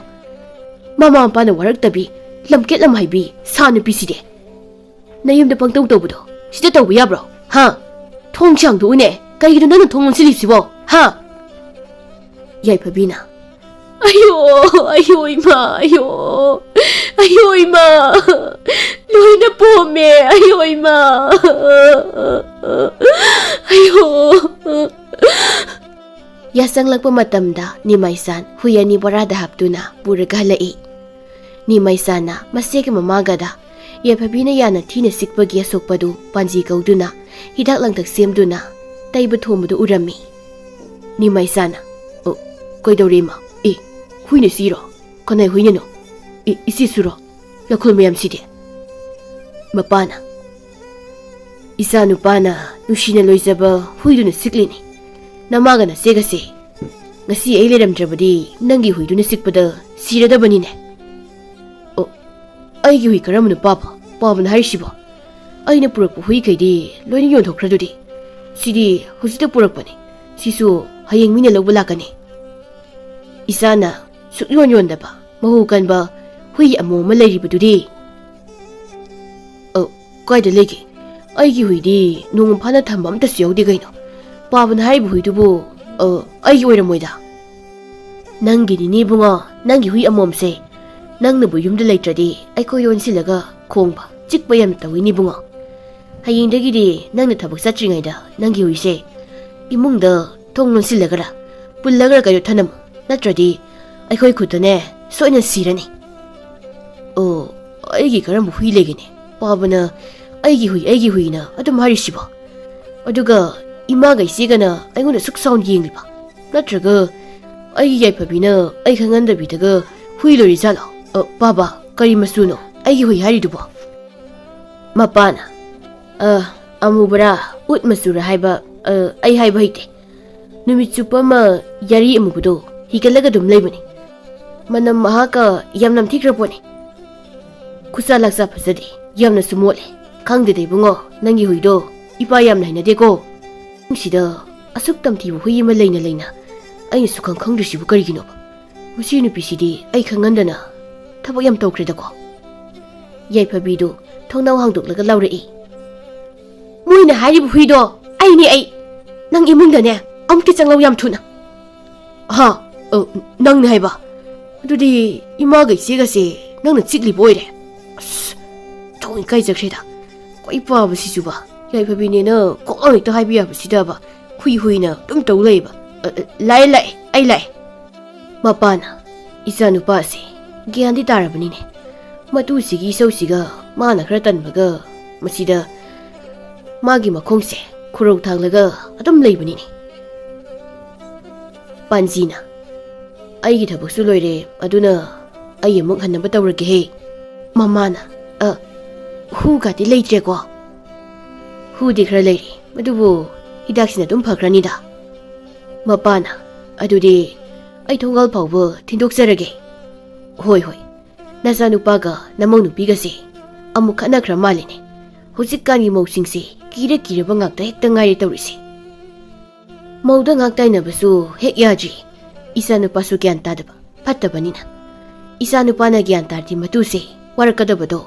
ꯃꯃꯥ ꯃꯄꯥꯅ ꯋꯥꯔꯛꯇꯕꯤ, ꯂꯝꯀꯦꯠ ꯂꯝꯍꯩꯕꯤ ꯁꯥ ꯅꯨꯄꯤꯁꯤꯗꯤ꯫ ꯅꯌꯨꯝꯗ ꯄꯪꯇꯧ ꯇꯧꯕꯗꯣ ꯁꯤꯗ ꯇꯧꯕ ꯌꯥꯕ꯭ꯔꯣ? ꯍꯥ? ꯊꯣꯡ ꯁꯥꯡꯗꯣꯛꯎꯅꯦ꯫ ꯀꯩꯒꯤꯅꯣ ꯅꯪꯅ ꯊꯣꯡ ꯂꯣꯟꯁꯤꯜꯂꯤꯁꯤꯕꯣ? ꯍꯥ?" ꯌꯥꯏꯐꯕꯤꯅ, "ꯑꯌꯣ, ꯑꯌꯣ ꯏꯃꯥ, ꯑꯌꯣ, ꯑꯌꯣ ꯏꯃꯥ, ꯂꯣꯏꯅ ꯄꯣꯝꯃꯦ, ꯑꯌꯣ ꯏꯃꯥ, ꯑꯌꯣ꯫" ꯌꯥꯆꯪꯂꯛꯄ ꯃꯇꯝꯗ ꯅꯤꯃꯥꯏꯆꯥꯟ ꯍꯨꯏ ꯑꯅꯤ ꯕꯣꯔꯥꯗ ꯍꯥꯞꯇꯨꯅ ꯄꯨꯔꯒ ꯍꯜꯂꯛꯏ꯫ ꯅꯤꯃꯥꯏꯆꯥꯟꯅ ꯃꯆꯦꯒ ꯃꯃꯥꯒꯗ ꯌꯥꯏꯐꯕꯤꯅ ꯌꯥꯅ ꯊꯤꯅ ꯆꯤꯛꯄꯒꯤ ꯑꯁꯣꯛꯄꯗꯨ ꯄꯥꯟꯖꯤ ꯀꯧꯗꯨꯅ ꯍꯤꯗꯥꯛ ꯂꯥꯡꯊꯛ ꯁꯦꯝꯗꯨꯅ ꯇꯩꯕ ꯊꯣꯝꯕꯗꯨ ꯎꯔꯝꯃꯤ꯫ ꯅꯤꯃꯥꯏꯆꯥꯟꯅ, "ꯑꯣ, ꯀꯩꯗꯧꯔꯦ ꯏꯃꯥ? ꯑꯦ, ꯍꯨꯏꯅ ꯁꯤꯔꯣ? ꯀꯅꯥꯏ ꯍꯨꯏꯅꯅꯣ? ꯑꯦ, ꯏꯆꯦꯁꯨꯔꯣ? ꯂꯈꯣꯜ ꯃꯌꯥꯝꯁꯤꯗꯤ?" ꯃꯄꯥꯅ, "ꯏꯆꯥ ꯅꯨꯄꯥꯅ ꯅꯨꯡꯁꯤꯅ ꯂꯣꯏꯖꯕ ꯍꯨꯏꯗꯨꯅ ꯆꯤꯛꯂꯤꯅꯤ꯫ ꯅꯃꯥꯒ ꯅꯆꯦꯒꯁꯦ ꯉꯁꯤ ꯑꯩ ꯂꯩꯔꯝꯗ꯭ꯔꯕꯗꯤ ꯅꯪꯒꯤ ꯍꯨꯏꯗꯨꯅ ꯆꯤꯛꯄꯗ ꯁꯤꯔꯗꯕꯅꯤꯅꯦ꯫" "ꯑꯣ, ꯑꯩꯒꯤ ꯍꯨꯏ ꯀꯔꯝꯕꯅꯣ ꯄꯥꯕ? ꯄꯥꯕꯅ ꯍꯥꯏꯔꯤꯁꯤꯕꯣ? ꯑꯩꯅ ꯄꯨꯔꯛꯄ ꯍꯨꯏꯈꯩꯗꯤ ꯂꯣꯏꯅ ꯌꯣꯟꯊꯣꯛꯈ꯭ꯔꯗꯨꯗꯤ꯫ ꯁꯤꯗꯤ ꯍꯧꯖꯤꯛꯇ ꯄꯨꯔꯛꯄꯅꯤ꯫ ꯁꯤꯁꯨ ꯍꯌꯦꯡ ꯃꯤꯅ ꯂꯧꯕ ꯂꯥꯛꯀꯅꯤ꯫ ꯏꯆꯥꯅ ꯁꯨꯛꯌꯣꯟ ꯌꯣꯟꯗꯕ ꯃꯍꯨ ꯀꯟꯕ ꯍꯨꯏ ꯑꯃꯣꯝ ꯑꯃ ꯂꯩꯔꯤꯕꯗꯨꯗꯤ꯫" "ꯑ, ꯀꯥꯏꯗ ꯂꯩꯒꯦ? ꯑꯩꯒꯤ ꯍꯨꯏꯗꯤ ꯅꯣꯡꯃ ꯐꯥꯅ ꯊꯝꯕ ꯑꯝꯇꯁꯨ ꯌꯥꯎꯗꯦ ꯀꯩꯅꯣ꯫ ꯄꯥꯕꯅ ꯍꯥꯏꯔꯤꯕ ꯍꯨꯏꯗꯨꯕꯨ, ꯑ, ꯑꯩꯒꯤ ꯑꯣꯏꯔꯝꯃꯣꯏꯗ꯫" "ꯅꯪꯒꯤꯅꯤꯅꯦ ꯏꯕꯨꯡꯉꯣ, ꯅꯪꯒꯤ ꯍꯨꯏ ꯑꯃꯣꯝꯁꯦ꯫ ꯅꯪꯅꯕꯨ ꯌꯨꯝꯗ ꯂꯩꯇ꯭ꯔꯗꯤ ꯑꯩꯈꯣꯏ ꯌꯣꯟꯁꯤꯜꯂꯒ ꯈꯣꯡꯕ, ꯆꯤꯛꯄ ꯌꯥꯝꯅ ꯇꯧꯏꯅꯦ ꯏꯕꯨꯡꯉꯣ꯫ ꯍꯌꯦꯡꯗꯒꯤꯗꯤ ꯅꯪꯅ ꯊꯕꯛ ꯆꯠꯇ꯭ꯔꯤꯉꯩꯗ ꯅꯪꯒꯤ ꯍꯨꯏꯁꯦ ꯏꯃꯨꯡꯗ ꯊꯣꯡ ꯂꯣꯟꯁꯤꯜꯂꯒꯔ, ꯄꯨꯜꯂꯒꯔ ꯀꯩꯅꯣ ꯊꯅꯝꯃꯨ꯫ ꯅꯠꯇ꯭ꯔꯗꯤ ꯑꯩꯈꯣꯏ ꯈꯨꯠꯇꯅꯦ ꯁꯣꯏꯅ ꯁꯤꯔꯅꯤ꯫ ꯑꯣ, ꯑꯩꯒꯤ ꯀꯔꯝꯕ ꯍꯨꯏ ꯂꯩꯒꯦꯅꯦ? ꯄꯥꯕꯅ "ꯑꯩꯒꯤ ꯍꯨꯏ, ꯑꯩꯒꯤ ꯍꯨꯏꯅ" ꯑꯗꯨꯝ ꯍꯥꯏꯔꯤꯁꯤꯕꯣ? ꯑꯗꯨꯒ ꯏꯃꯥꯒ ꯏꯆꯦꯒꯅ ꯑꯩꯉꯣꯟꯗ ꯁꯨꯛ ꯆꯥꯎꯅ ꯌꯦꯡꯂꯤꯕ? ꯅꯠꯇ꯭ꯔꯒ ꯑꯩꯒꯤ ꯌꯥꯏꯐꯕꯤꯅ ꯑꯩ ꯈꯪꯍꯟꯗꯕꯤꯗꯒ ꯍꯨꯏ ꯂꯣꯏꯔꯤꯖꯥꯠꯂꯣ? ꯑ, ꯄꯥꯕ, ꯀꯔꯤ ꯃꯆꯨꯅꯣ ꯑꯩꯒꯤ ꯍꯨꯏ ꯍꯥꯏꯔꯤꯗꯨꯕꯣ? ꯃꯄꯥꯅ, "ꯑ, ꯑꯃꯨꯕꯔꯥ, ꯎꯠ ꯃꯆꯨꯔꯥ ꯍꯥꯏꯕ, ꯑ, ꯑꯩ ꯍꯥꯏꯕ ꯍꯩꯇꯦ꯫ ꯅꯨꯃꯤꯠ ꯆꯨꯞꯄ ꯑꯃ ꯌꯥꯔꯤ ꯑꯃꯨꯕꯗꯣ ꯍꯤꯒꯠꯂꯒ ꯑꯗꯨꯝ ꯂꯩꯕꯅꯤ꯫ ꯃꯅꯝ ꯃꯍꯥꯀ ꯌꯥꯝ ꯅꯝꯊꯤꯈ꯭ꯔ ꯄꯣꯠꯅꯤ꯫ ꯈꯨꯠꯁꯥ ꯂꯥꯛꯆꯥ ꯐꯖꯗꯦ, ꯌꯥꯝꯅꯁꯨ ꯃꯣꯠꯂꯦ꯫ ꯈꯪꯗꯦꯗ ꯏꯕꯨꯡꯉꯣ, ꯅꯪꯒꯤ ꯍꯨꯏꯗꯣ ꯏꯄꯥ ꯌꯥꯝꯅ ꯍꯩꯅꯗꯦꯀꯣ꯫ ꯁꯤꯗ ꯑꯁꯨꯛ ꯇꯝꯊꯤꯕ ꯍꯨꯏ ꯑꯃ ꯂꯩꯅ ꯂꯩꯅ ꯑꯩꯅ ꯁꯨꯈꯪ ꯈꯪꯗ꯭ꯔꯤꯁꯤꯕꯨ ꯀꯔꯤꯒꯤꯅꯣꯕ? ꯃꯁꯤ ꯅꯨꯄꯤꯁꯤꯗꯤ ꯑꯩ ꯈꯪꯍꯟꯗꯅ ꯊꯕꯛ ꯌꯥꯝ ꯇꯧꯈ꯭ꯔꯦꯗꯀꯣ"꯫ ꯌꯥꯏꯐꯕꯤꯗꯨ ꯊꯣꯡꯅꯥꯎ ꯍꯥꯡꯗꯣꯛꯂꯒ ꯂꯥꯎꯔꯛꯏ꯫ "ꯃꯣꯏꯅ ꯍꯥꯏꯔꯤꯕ ꯍꯨꯏꯗꯣ ꯑꯩꯅꯦ, ꯑꯩ꯫ ꯅꯪ ꯏꯃꯨꯡꯗꯅꯦ ꯑꯃꯨꯛꯇ ꯆꯪꯂꯧ ꯌꯥꯝ ꯊꯨꯅ"꯫ "ꯍꯥ? ꯑ, ꯅꯪꯅꯦ ꯍꯥꯏꯕ? ꯑꯗꯨꯗꯤ ꯏꯃꯥꯒ ꯏꯆꯦꯒꯁꯦ ꯅꯪꯅ ꯆꯤꯛꯂꯤꯕ ꯑꯣꯏꯔꯦ꯫ ꯑꯁ, ꯊꯣꯡ ꯏꯀꯥꯏꯖꯈ꯭ꯔꯦꯗ꯫ ꯀꯣꯏ ꯄꯥꯕꯁꯤꯁꯨꯕ, ꯌꯥꯏꯐꯕꯤꯅꯦꯅ ꯀꯣꯛ ꯂꯥꯎ ꯍꯦꯛꯇ ꯍꯥꯏꯕ ꯌꯥꯕꯁꯤꯗꯕ ꯍꯨꯏ ꯍꯨꯏꯅ ꯑꯗꯨꯝ ꯇꯧ ꯂꯩꯕ꯫ ꯑ, ꯑ, ꯂꯥꯛꯑꯦ, ꯂꯥꯛꯑꯦ, ꯑꯩ ꯂꯥꯛꯑꯦ"꯫ ꯃꯄꯥꯅ, "ꯏꯆꯥꯅꯨꯄꯥꯁꯦ ꯒ꯭ꯌꯥꯟꯗꯤ ꯇꯥꯔꯕꯅꯤꯅꯦ꯫ ꯃꯇꯨꯁꯤꯒꯤ ꯏꯁꯧꯁꯤꯒ ꯃꯥꯅ ꯈꯔ ꯇꯟꯕꯒ ꯃꯁꯤꯗ ꯃꯥꯒꯤ ꯃꯈꯣꯡꯁꯦ ꯈꯨꯔꯧ ꯊꯥꯡꯂꯒ ꯑꯗꯨꯝ ꯂꯩꯕꯅꯤꯅꯦ"꯫ ꯄꯥꯟꯖꯤꯅ, "ꯑꯩꯒꯤ ꯊꯕꯛꯁꯨ ꯂꯣꯏꯔꯦ, ꯑꯗꯨꯅ ꯑꯩ ꯑꯃꯨꯛ ꯍꯟꯅꯕ ꯇꯧꯔꯒꯦꯍꯦ"꯫ ꯃꯃꯥꯅ, "ꯑ, ꯍꯨꯒꯗꯤ ꯂꯩꯇ꯭ꯔꯦꯀꯣ"? "ꯍꯨꯗꯤ ꯈꯔ ꯂꯩꯔꯤ, ꯑꯗꯨꯕꯨ ꯍꯤꯗꯥꯛꯁꯤꯅ ꯑꯗꯨꯝ ꯐꯈ꯭ꯔꯅꯤꯗ"꯫ ꯃꯄꯥꯅ, "ꯑꯗꯨꯗꯤ ꯑꯩ ꯊꯣꯡꯒꯥꯜ ꯐꯥꯎꯕ ꯊꯤꯟꯗꯣꯛꯆꯔꯒꯦ"꯫ "ꯍꯣꯏ, ꯍꯣꯏ, ꯅꯆꯥꯅꯨꯄꯥꯒ ꯅꯃꯧ ꯅꯨꯄꯤꯒꯁꯦ ꯑꯃꯨꯛ ꯈꯠꯅꯈ꯭ꯔ ꯃꯥꯜꯂꯤꯅꯦ꯫ ꯍꯧꯖꯤꯛꯀꯥꯟꯒꯤ ꯃꯧꯁꯤꯡꯁꯦ ꯀꯤꯔ ꯀꯤꯔꯕ ꯉꯥꯛꯇ ꯍꯦꯛꯇ ꯉꯥꯏꯔꯦ ꯇꯧꯔꯤꯁꯦ꯫ ꯃꯧꯗ ꯉꯥꯛ ꯇꯥꯏꯅꯕꯁꯨ ꯍꯦꯛ ꯌꯥꯗ꯭ꯔꯤ꯫ ꯏꯆꯥꯅꯨꯄꯥꯁꯨ ꯒ꯭ꯌꯥꯟ ꯇꯥꯗꯕ, ꯐꯠꯇꯕꯅꯤꯅ꯫ ꯏꯆꯥꯅꯨꯄꯥꯅ ꯒ꯭ꯌꯥꯟ ꯇꯥꯔꯗꯤ ꯃꯇꯨꯁꯦ ꯋꯥꯔꯛꯀꯗꯕꯗꯣ꯫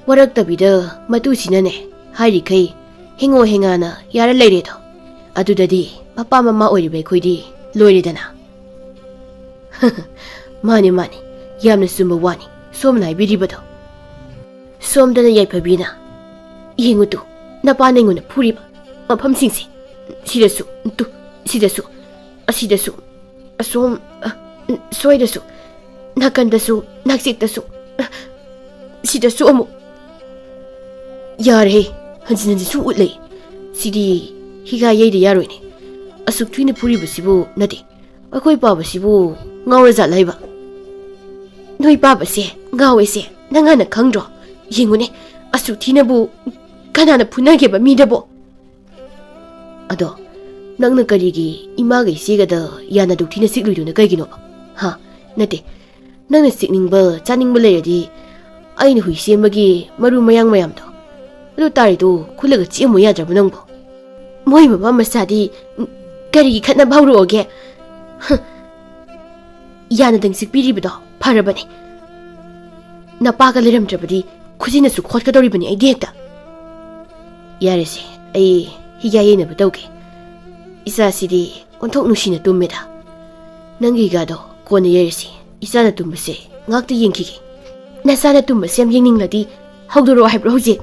ꯋꯥꯔꯛꯇꯕꯤꯗ ꯃꯇꯨꯁꯤꯅꯅꯦ ꯍꯥꯏꯔꯤꯈꯩ ꯍꯦꯡꯉꯣ ꯍꯦꯡꯉꯥꯅ ꯌꯥꯔ ꯂꯩꯔꯦꯗꯣ꯫ ꯑꯗꯨꯗꯗꯤ ꯃꯄꯥ ꯃꯃꯥ ꯑꯣꯏꯔꯤꯕ ꯑꯩꯈꯣꯏꯗꯤ ꯂꯣꯏꯔꯦꯗꯅ"꯫ "ꯃꯥꯅꯤ, ꯃꯥꯅꯤ, ꯌꯥꯝꯅ ꯆꯨꯝꯕ ꯋꯥꯅꯤ ꯁꯣꯝꯅ ꯍꯥꯏꯕꯤꯔꯤꯕꯗꯣ"꯫ ꯁꯣꯝꯗꯅ ꯌꯥꯏꯐꯕꯤꯅ, "ꯌꯦꯡꯉꯨ ꯇꯨ, ꯅꯄꯥꯅ ꯑꯩꯉꯣꯟꯗ ꯐꯨꯔꯤꯕ ꯃꯐꯝꯁꯤꯡꯁꯦ, ꯁꯤꯗꯁꯨ, ꯇꯨ, ꯁꯤꯗꯁꯨ, ꯑꯁꯤꯗꯁꯨ"꯫ ꯑꯁꯣꯝ, ꯑ, ꯁ꯭ꯋꯥꯏꯗꯁꯨ, ꯅꯥꯀꯟꯗꯁꯨ, ꯅꯥꯛꯆꯦꯛꯇꯁꯨ, ꯑ, ꯁꯤꯗꯁꯨ ꯑꯃꯨꯛ꯫ ꯌꯥꯔꯦꯍꯦ, ꯍꯟꯖꯤꯟ ꯍꯟꯖꯤꯟ ꯁꯨꯝ ꯎꯠꯂꯦ꯫ ꯁꯤꯗꯤ ꯍꯤꯒꯥ ꯌꯩꯗ ꯌꯥꯔꯣꯏꯅꯦ꯫ ꯑꯁꯨꯛ ꯊꯤꯅ ꯐꯨꯔꯤꯕꯁꯤꯕꯨ ꯅꯠꯇꯦ꯫ ꯑꯩꯈꯣꯏ ꯄꯥꯕꯁꯤꯕꯨ ꯉꯥꯎꯔꯖꯥꯠꯂ ꯍꯥꯏꯕ? ꯅꯣꯏ ꯄꯥꯕꯁꯦ ꯉꯥꯎꯋꯦꯁꯦ ꯅꯪ ꯍꯥꯟꯅ ꯈꯪꯗ꯭ꯔꯣ? ꯌꯦꯡꯉꯨꯅꯦ, ꯑꯁꯨꯛ ꯊꯤꯅꯕꯨ ꯀꯅꯥꯅ ꯐꯨꯅꯒꯦꯕ ꯃꯤꯗꯕꯣ? ꯑꯗꯣ ꯅꯪꯅ ꯀꯔꯤꯒꯤ ꯏꯃꯥꯒ ꯏꯆꯦꯒꯗ ꯌꯥꯅ ꯑꯗꯨꯛ ꯊꯤꯅ ꯆꯤꯛꯂꯨꯏꯗꯨꯅ ꯀꯩꯒꯤꯅꯣꯕ? ꯍꯥ? ꯅꯠꯇꯦ, ꯅꯪꯅ ꯆꯤꯛꯅꯤꯡꯕ ꯆꯥꯅꯤꯡꯕ ꯂꯩꯔꯗꯤ ꯑꯩꯅ ꯍꯨꯏ ꯁꯦꯝꯕꯒꯤ ꯃꯔꯨ ꯃꯌꯥꯡ ꯃꯌꯥꯝꯗꯣ ꯑꯗꯨ ꯇꯥꯔꯤꯗꯣ ꯈꯨꯜꯂꯒ ꯆꯤꯛꯑꯝꯃꯨ ꯌꯥꯗ꯭ꯔꯕ ꯅꯪꯕꯣ? ꯃꯣꯏ ꯃꯃꯥ ꯃꯆꯥꯗꯤ ꯀꯔꯤꯒꯤ ꯈꯠꯅꯕ ꯍꯧꯔꯛꯑꯣꯒꯦ? ꯍ, ꯌꯥꯅꯗꯪ ꯆꯤꯛꯄꯤꯔꯤꯕꯗꯣ ꯐꯔꯕꯅꯦ꯫ ꯅꯄꯥꯒ ꯂꯩꯔꯝꯗ꯭ꯔꯕꯗꯤ ꯈꯨꯖꯤꯟꯅꯁꯨ ꯈꯣꯠꯀꯗꯧꯔꯤꯕꯅꯤ ꯑꯩꯗꯤ ꯍꯦꯛꯇ꯫ ꯌꯥꯔꯦꯁꯦ, ꯑꯩ ꯍꯤꯒꯥ ꯌꯩꯅꯕ ꯇꯧꯒꯦ꯫ ꯏꯆꯥꯁꯤꯗꯤ ꯑꯣꯟꯊꯣꯛ ꯅꯨꯡꯁꯤꯅ ꯇꯨꯝꯃꯦꯗ꯫ ꯅꯪꯒꯤ ꯍꯤꯒꯥꯗꯣ ꯀꯣꯟꯅ ꯌꯩꯔꯁꯤ꯫ ꯏꯆꯥꯅ ꯇꯨꯝꯕꯁꯦ ꯉꯥꯛꯇ ꯌꯦꯡꯈꯤꯒꯦ꯫ ꯅꯆꯥꯅ ꯇꯨꯝꯕꯁꯦ ꯌꯥꯝ ꯌꯦꯡꯅꯤꯡꯂꯗꯤ ꯍꯧꯗꯣꯔꯛꯑꯣ ꯍꯥꯏꯕ꯭ꯔꯣ ꯍꯧꯖꯤꯛ?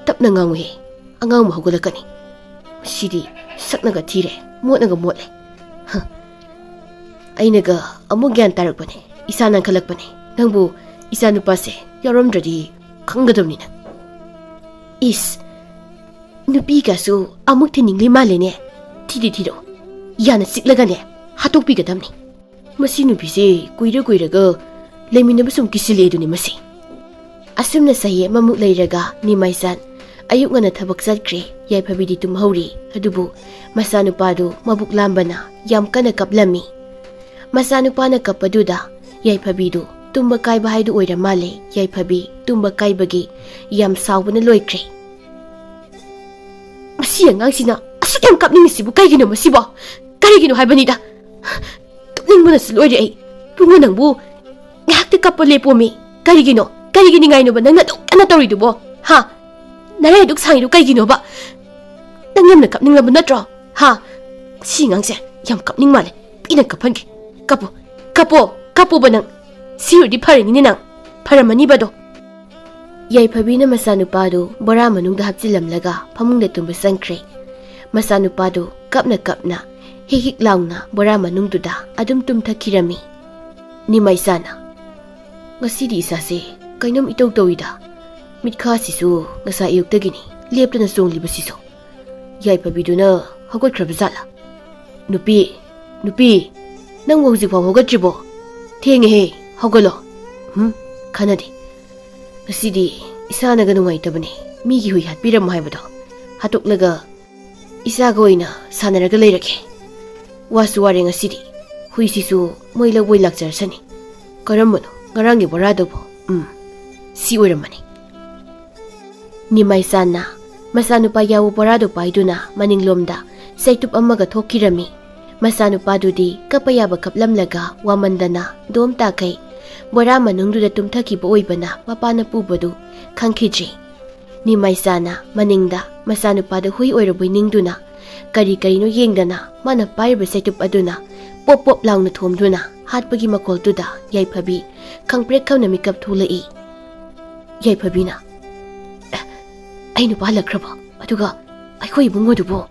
ꯇꯞꯅ ꯉꯥꯡꯉꯨꯍꯦ, ꯑꯉꯥꯡ ꯑꯃ ꯍꯧꯒꯠꯂꯛꯀꯅꯤ꯫ ꯁꯤꯗꯤ ꯁꯛꯅꯒ ꯊꯤꯔꯦ, ꯃꯣꯠꯅꯒ ꯃꯣꯠꯂꯦ꯫ ꯍ, ꯑꯩꯅꯒ ꯑꯃꯨꯛ ꯒ꯭ꯌꯥꯟ ꯇꯥꯔꯛꯄꯅꯦ, ꯏꯁꯥ ꯅꯥꯟꯈꯠꯂꯛꯄꯅꯦ꯫ ꯅꯪꯕꯨ ꯏꯆꯥ ꯅꯨꯄꯥꯁꯦ ꯌꯥꯎꯔꯝꯗ꯭ꯔꯗꯤ ꯈꯪꯒꯗꯕꯅꯤꯅ꯫ ꯏꯁ, ꯅꯨꯄꯤꯒꯁꯨ ꯑꯃꯨꯛ ꯊꯤꯅꯤꯡꯂꯤ ꯃꯥꯜꯂꯦꯅꯦ꯫ ꯊꯤꯗꯤ ꯊꯤꯔꯛꯑꯣ, ꯌꯥꯅ ꯆꯤꯛꯂꯒꯅꯦ ꯍꯥꯠꯇꯣꯛꯄꯤꯒꯗꯕꯅꯤ꯫ ꯃꯁꯤ ꯅꯨꯄꯤꯁꯦ ꯀꯨꯏꯔ ꯀꯨꯏꯔꯒ ꯂꯩꯃꯤꯟꯅꯕ ꯁꯨꯝ ꯀꯤꯁꯤꯜꯂꯛꯑꯦꯗꯨꯅꯤ ꯃꯁꯤ꯫ ꯑꯁꯨꯝꯅ ꯆꯍꯤ ꯑꯃꯃꯨꯛ ꯂꯩꯔꯒ ꯅꯤꯃꯥꯏꯆꯥꯟ ꯑꯌꯨꯛ ꯉꯟꯅ ꯊꯕꯛ ꯆꯠꯈ꯭ꯔꯦ꯫ ꯌꯥꯏꯐꯕꯤꯗꯤ ꯇꯨꯝꯍꯧꯔꯤ꯫ ꯑꯗꯨꯕꯨ ꯃꯆꯥꯅꯨꯄꯥꯗꯨ ꯃꯕꯨꯛ ꯂꯥꯝꯕꯅ ꯌꯥꯝ ꯀꯟꯅ ꯀꯞꯂꯝꯃꯤ꯫ ꯃꯆꯥꯅꯨꯄꯥꯅ ꯀꯞꯄꯗꯨꯗ ꯌꯥꯏꯐꯕꯤꯗꯨ ꯇꯨꯝꯕ ꯀꯥꯏꯕ ꯍꯥꯏꯗꯨ ꯑꯣꯏꯔ ꯃꯥꯜꯂꯦ꯫ ꯌꯥꯏꯐꯕꯤ ꯇꯨꯝꯕ ꯀꯥꯏꯕꯒꯤ ꯌꯥꯝ ꯁꯥꯎꯕꯅ ꯂꯣꯏꯈ꯭ꯔꯦ꯫ ꯃꯁꯤ ꯑꯉꯥꯡꯁꯤꯅ ꯑꯁꯨꯛ ꯌꯥꯝ ꯀꯞꯅꯤꯡꯉꯤꯁꯤꯕꯨ ꯀꯩꯒꯤꯅꯣ ꯃꯁꯤꯕꯣ? ꯀꯔꯤꯒꯤꯅꯣ ꯍꯥꯏꯕꯅꯤꯗ? ꯇꯨꯝꯅꯤꯡꯕꯅꯁꯨ ꯂꯣꯏꯔꯦ ꯑꯩ꯫ ꯏꯕꯨꯡꯉꯣ ꯅꯪꯕꯨ ꯉꯥꯏꯍꯥꯛꯇꯤ ꯀꯞꯄ ꯂꯦꯞꯄꯣꯃꯤ꯫ ꯀꯔꯤꯒꯤꯅꯣ? ꯀꯔꯤꯒꯤ ꯅꯤꯡꯉꯥꯏꯅꯣꯕ ꯅꯪꯅ ꯑꯗꯨꯛ ꯀꯟꯅ ꯇꯧꯔꯤꯗꯨꯕꯣ? ꯍꯥ? ꯅꯔꯥꯏ ꯑꯗꯨꯛ ꯁꯥꯡꯉꯤꯗꯨ ꯀꯩꯒꯤꯅꯣꯕ? ꯅꯪ ꯌꯥꯝꯅ ꯀꯞꯅꯤꯡꯂꯕ ꯅꯠꯇ꯭ꯔꯣ? ꯍꯥ? ꯁꯤ ꯑꯉꯥꯡꯁꯦ ꯌꯥꯝ ꯀꯞꯅꯤꯡ ꯃꯥꯜꯂꯦ꯫ ꯄꯤꯅ ꯀꯞꯍꯟꯒꯦ꯫ ꯀꯞꯄꯣ, ꯀꯞꯄꯣ, ꯀꯞꯄꯣꯕ ꯅꯪ꯫ ꯁꯤꯔꯨꯗꯤ ꯐꯔꯅꯤꯅꯦ ꯅꯪ꯫ ꯐꯔꯝꯃꯅꯤꯕꯗꯣ꯫ ꯌꯥꯏꯐꯕꯤꯅ ꯃꯆꯥꯅꯨꯄꯥꯗꯨ ꯕꯣꯔꯥ ꯃꯅꯨꯡꯗ ꯍꯥꯞꯆꯤꯜꯂꯝꯂꯒ ꯐꯃꯨꯡꯗ ꯇꯨꯝꯕ ꯆꯪꯈ꯭ꯔꯦ꯫ ꯃꯆꯥꯅꯨꯄꯥꯗꯨ ꯀꯞꯅ ꯀꯞꯅ ꯍꯤꯛ ꯍꯤꯛ ꯂꯥꯎꯅ ꯕꯣꯔꯥ ꯃꯅꯨꯡꯗꯨꯗ ꯑꯗꯨꯝ ꯇꯨꯝꯊꯈꯤꯔꯝꯃꯤ꯫ ꯅꯤꯃꯥꯏꯆꯥꯅ, "ꯉꯁꯤꯗꯤ ꯏꯁꯥꯁꯦ ꯀꯩꯅꯣꯝ ꯏꯇꯧ ꯇꯧꯏꯗ꯫ ꯃꯤꯠꯈꯥꯁꯤꯁꯨ ꯉꯁꯥꯏ ꯑꯌꯨꯛꯇꯒꯤꯅꯤ ꯂꯦꯞꯇꯅ ꯆꯣꯡꯂꯤꯕꯁꯤꯁꯨ꯫" ꯌꯥꯏꯐꯕꯤꯗꯨꯅ ꯍꯧꯒꯠꯈ꯭ꯔꯕ ꯖꯥꯠꯂꯥ? "ꯅꯨꯄꯤ, ꯅꯨꯄꯤ, ꯅꯪꯕꯨ ꯍꯧꯖꯤꯛꯐꯥꯎ ꯍꯧꯒꯠꯇ꯭ꯔꯤꯕꯣ? ꯊꯦꯡꯉꯦꯍꯦ, ꯍꯧꯒꯠꯂꯣ꯫" ꯍꯨꯝ, ꯈꯟꯅꯗꯦ꯫ "ꯉꯁꯤꯗꯤ ꯏꯁꯥꯅꯒ ꯅꯨꯡꯉꯥꯏꯇꯕꯅꯦ, ꯃꯤꯒꯤ ꯍꯨꯏ ꯍꯥꯠꯄꯤꯔꯝꯃꯣ ꯍꯥꯏꯕꯗꯣ꯫ ꯍꯥꯠꯇꯣꯛꯂꯒ ꯏꯆꯥꯒ ꯑꯣꯏꯅ ꯁꯥꯟꯅꯔꯒ ꯂꯩꯔꯒꯦ꯫ ꯋꯥꯁꯨ ꯋꯥꯔꯦ ꯉꯁꯤꯗꯤ꯫ ꯍꯨꯏꯁꯤꯁꯨ ꯃꯣꯏ ꯂꯧꯕꯣꯏ ꯂꯥꯛꯆꯔꯁꯅꯤ꯫ ꯀꯔꯝꯕꯅꯣ ꯉꯔꯥꯡꯒꯤ ꯕꯣꯔꯥꯗꯨꯕꯣ? ꯎꯝ, ꯁꯤ ꯑꯣꯏꯔꯝꯃꯅꯤ꯫" ꯅꯤꯃꯥꯏꯆꯥꯟꯅ ꯃꯆꯥꯅꯨꯄꯥ ꯌꯥꯎꯕ ꯕꯣꯔꯥꯗꯨ ꯄꯥꯏꯗꯨꯅ ꯃꯅꯤꯡꯂꯣꯝꯗ ꯆꯩꯇꯨꯞ ꯑꯃꯒ ꯊꯣꯛꯈꯤꯔꯝꯃꯤ꯫ ꯃꯆꯥꯅꯨꯄꯥꯗꯨꯗꯤ ꯀꯞꯄ ꯌꯥꯕ ꯀꯞꯂꯝꯂꯒ ꯋꯥꯃꯟꯗꯅ ꯗꯣꯝ ꯇꯥꯈꯩ ꯕꯣꯔꯥ ꯃꯅꯨꯡꯗꯨꯗ ꯇꯨꯝꯊꯈꯤꯕ ꯑꯣꯏꯕꯅ ꯃꯄꯥꯅ ꯄꯨꯕꯗꯨ ꯈꯪꯈꯤꯗ꯭ꯔꯤ꯫ ꯅꯤꯃꯥꯏꯆꯥꯅ ꯃꯅꯤꯡꯗ ꯃꯆꯥꯅꯨꯄꯥꯗꯨ ꯍꯨꯏ ꯑꯣꯏꯔꯕꯣꯏ ꯅꯤꯡꯗꯨꯅ ꯀꯔꯤ ꯀꯔꯤꯅꯣ ꯌꯦꯡꯗꯅ ꯃꯥꯅ ꯄꯥꯏꯔꯤꯕ ꯆꯩꯇꯨꯞ ꯑꯗꯨꯅ ꯄꯣꯞ ꯄꯣꯞ ꯂꯥꯎꯅ ꯊꯣꯝꯗꯨꯅ ꯍꯥꯠꯄꯒꯤ ꯃꯈꯣꯜꯗꯨꯗ ꯌꯥꯏꯐꯕꯤ ꯈꯪꯄ꯭ꯔꯦꯛ ꯈꯪꯅ ꯃꯤꯀꯞ ꯊꯣꯛꯂꯛꯏ꯫ ꯌꯥꯏꯐꯕꯤꯅ, "ꯑꯦ, ꯑꯩ ꯅꯨꯄꯥ ꯍꯜꯂꯛꯈ꯭ꯔꯕꯣ? ꯑꯗꯨꯒ ꯑꯩꯈꯣꯏ ꯏꯕꯨꯡꯉꯣꯗꯨꯕꯣ?"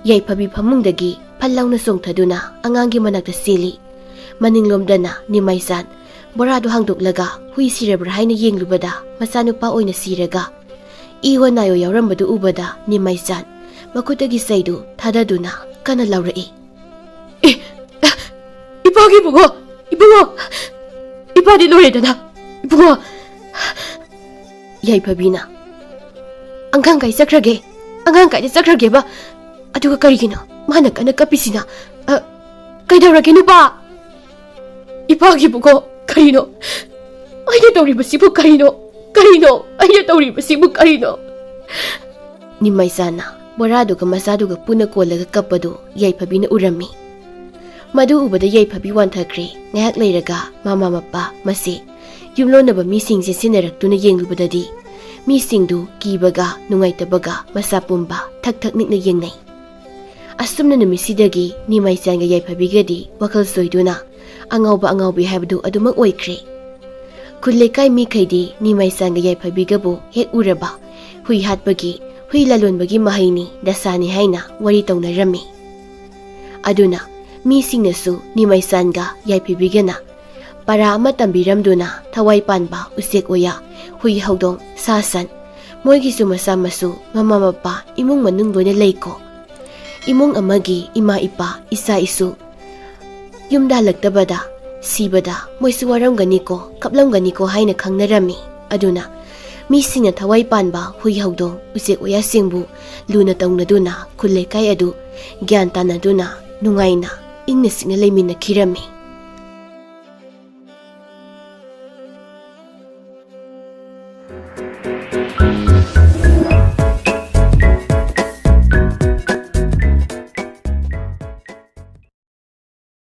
ꯌꯥꯏꯐꯕꯤ ꯐꯃꯨꯡꯗꯒꯤ ꯐꯠ ꯂꯥꯎꯅ ꯆꯣꯡꯊꯗꯨꯅ ꯑꯉꯥꯡꯒꯤ ꯃꯅꯥꯛꯇ ꯆꯦꯜꯂꯤ꯫ ꯃꯅꯤꯡꯂꯣꯝꯗꯅ ꯅꯤꯃꯥꯏꯆꯥꯟ ꯕꯣꯔꯥꯗꯨ ꯍꯥꯡꯗꯣꯛꯂꯒ ꯍꯨꯏ ꯁꯤꯔꯕ꯭ꯔꯥ ꯍꯥꯏꯅ ꯌꯦꯡꯂꯨꯕꯗ ꯃꯆꯥꯅꯨꯄꯥ ꯑꯣꯏꯅ ꯁꯤꯔꯒ ꯏ ꯍꯣ ꯅꯥꯏ ꯍꯣ ꯌꯥꯎꯔꯝꯕꯗꯨ ꯎꯕꯗ ꯅꯤꯃꯥꯏꯆꯥꯟ ꯃꯈꯨꯠꯇꯒꯤ ꯆꯩꯗꯨ ꯊꯥꯗꯗꯨꯅ ꯀꯟꯅ ꯂꯥꯎꯔꯛꯏ꯫ "ꯑꯦ, ꯏꯄꯥꯒꯤ ꯏꯕꯨꯡꯉꯣ, ꯏꯕꯨꯡꯉꯣ, ꯏꯄꯥꯗꯤ ꯂꯣꯏꯔꯦꯗꯅ, ꯏꯕꯨꯡꯉꯣ!" ꯌꯥꯏꯐꯕꯤꯅ, "ꯑꯉꯥꯡ ꯀꯥꯏ ꯆꯠꯈ꯭ꯔꯒꯦ? ꯑꯉꯥꯡ ꯀꯥꯏꯗ ꯆꯠꯈ꯭ꯔꯒꯦꯕ? ꯑꯗꯨꯒ ꯀꯔꯤꯒꯤꯅꯣ ꯃꯥꯅ ꯀꯟꯅ ꯀꯞꯄꯤꯁꯤꯅ? ꯑ, ꯀꯩꯗꯧꯔꯒꯦ ꯅꯨꯄꯥ? ꯏꯄꯥꯒꯤꯕꯨꯀꯣ, ꯀꯔꯤꯅꯣ? ꯑꯩꯅ ꯇꯧꯔꯤꯕꯁꯤꯕꯨ ꯀꯔꯤꯅꯣ? ꯀꯔꯤꯅꯣ? ꯑꯩꯅ ꯇꯧꯔꯤꯕꯁꯤꯕꯨ ꯀꯔꯤꯅꯣ?" ꯅꯤꯃꯥꯏꯆꯥꯅ ꯕꯣꯔꯥꯗꯨꯒ ꯃꯆꯥꯗꯨꯒ ꯄꯨꯟꯅ ꯀꯣꯜꯂꯒ ꯀꯞꯄꯗꯨ ꯌꯥꯏꯐꯕꯤꯅ ꯎꯔꯝꯃꯤ꯫ ꯃꯗꯨ ꯎꯕꯗ ꯌꯥꯏꯐꯕꯤ ꯋꯥꯟꯊꯈ꯭ꯔꯦ꯫ ꯉꯥꯏꯍꯥꯛ ꯂꯩꯔꯒ ꯃꯃꯥ ꯃꯄꯥ, ꯃꯆꯦ, ꯌꯨꯝꯂꯣꯟꯅꯕ ꯃꯤꯁꯤꯡ ꯆꯦꯟꯁꯤꯟꯅꯔꯛꯇꯨꯅ ꯌꯦꯡꯂꯨꯕꯗꯗꯤ ꯃꯤꯁꯤꯡꯗꯨ ꯀꯤꯕꯒ ꯅꯨꯡꯉꯥꯏꯇꯕꯒ ꯃꯁꯥ ꯄꯨꯝꯕ ꯊꯛ ꯊꯛ ꯅꯤꯛꯅ ꯌꯦꯡꯅꯩ꯫ ꯑꯁꯨꯝꯅ ꯅꯨꯃꯤꯠꯁꯤꯗꯒꯤ ꯅꯤꯃꯥꯏꯆꯥꯟꯒ ꯌꯥꯏꯐꯕꯤꯒꯗꯤ ꯋꯥꯈꯜ ꯆꯣꯏꯗꯨꯅ ꯑꯉꯥꯎꯕ ꯑꯉꯥꯎꯕꯤ ꯍꯥꯏꯕꯗꯨ ꯑꯗꯨꯃꯛ ꯑꯣꯏꯈ꯭ꯔꯦ꯫ ꯈꯨꯜ ꯂꯩꯀꯥꯏ ꯃꯤꯈꯩꯗꯤ ꯅꯤꯃꯥꯏꯆꯥꯟꯒ ꯌꯥꯏꯐꯕꯤꯒꯕꯨ ꯍꯦꯛ ꯎꯔꯕ ꯍꯨꯏ ꯍꯥꯠꯄꯒꯤ, ꯍꯨꯏ ꯂꯂꯣꯟꯕꯒꯤ ꯃꯍꯩꯅꯤ, ꯗꯁꯥꯅꯤ ꯍꯥꯏꯅ ꯋꯥꯔꯤ ꯇꯧꯅꯔꯝꯃꯤ꯫ ꯑꯗꯨꯅ ꯃꯤꯁꯤꯡꯅꯁꯨ ꯅꯤꯃꯩꯆꯥꯟꯒ ꯌꯥꯏꯐꯕꯤꯒꯅ ꯄꯔꯥ ꯑꯃ ꯇꯝꯕꯤꯔꯝꯗꯨꯅ ꯊꯋꯥꯏ ꯄꯥꯟꯕ ꯎꯆꯦꯛ ꯋꯥꯌꯥ, ꯍꯨꯏ ꯍꯧꯗꯣꯡ, ꯁꯥ ꯁꯟ, ꯃꯣꯏꯒꯤꯁꯨ ꯃꯆꯥ ꯃꯁꯨ, ꯃꯃꯥ ꯃꯄꯥ, ꯏꯃꯨꯡ ꯃꯅꯨꯡ ꯂꯣꯏꯅ ꯂꯩꯀꯣ꯫ ꯏꯃꯨꯡ ꯑꯃꯒꯤ ꯏꯃꯥ ꯏꯄꯥ, ꯏꯆꯥ ꯏꯁꯨ ꯌꯨꯝꯗ ꯍꯜꯂꯛꯇꯕꯗ, ꯁꯤꯕꯗ ꯃꯣꯏꯁꯨ ꯋꯥꯔꯝꯒꯅꯤꯀꯣ, ꯀꯞꯂꯝꯒꯅꯤꯀꯣ ꯍꯥꯏꯅ ꯈꯪꯅꯔꯝꯃꯤ꯫ ꯑꯗꯨꯅ ꯃꯤꯁꯤꯡꯅ ꯊꯋꯥꯏ ꯄꯥꯟꯕ ꯍꯨꯏ ꯍꯧꯗꯣꯡ ꯎꯆꯦꯛ ꯋꯥꯌꯥꯁꯤꯡꯕꯨ ꯂꯨꯅ ꯇꯧꯅꯗꯨꯅ ꯈꯨꯜ ꯂꯩꯀꯥꯏ ꯑꯗꯨ ꯒ꯭ꯌꯥꯟ ꯇꯥꯅꯗꯨꯅ ꯅꯨꯡꯉꯥꯏꯅ ꯏꯪꯅ ꯆꯤꯛꯅ ꯂꯩꯃꯤꯟꯅꯈꯤꯔꯝꯃꯤ꯫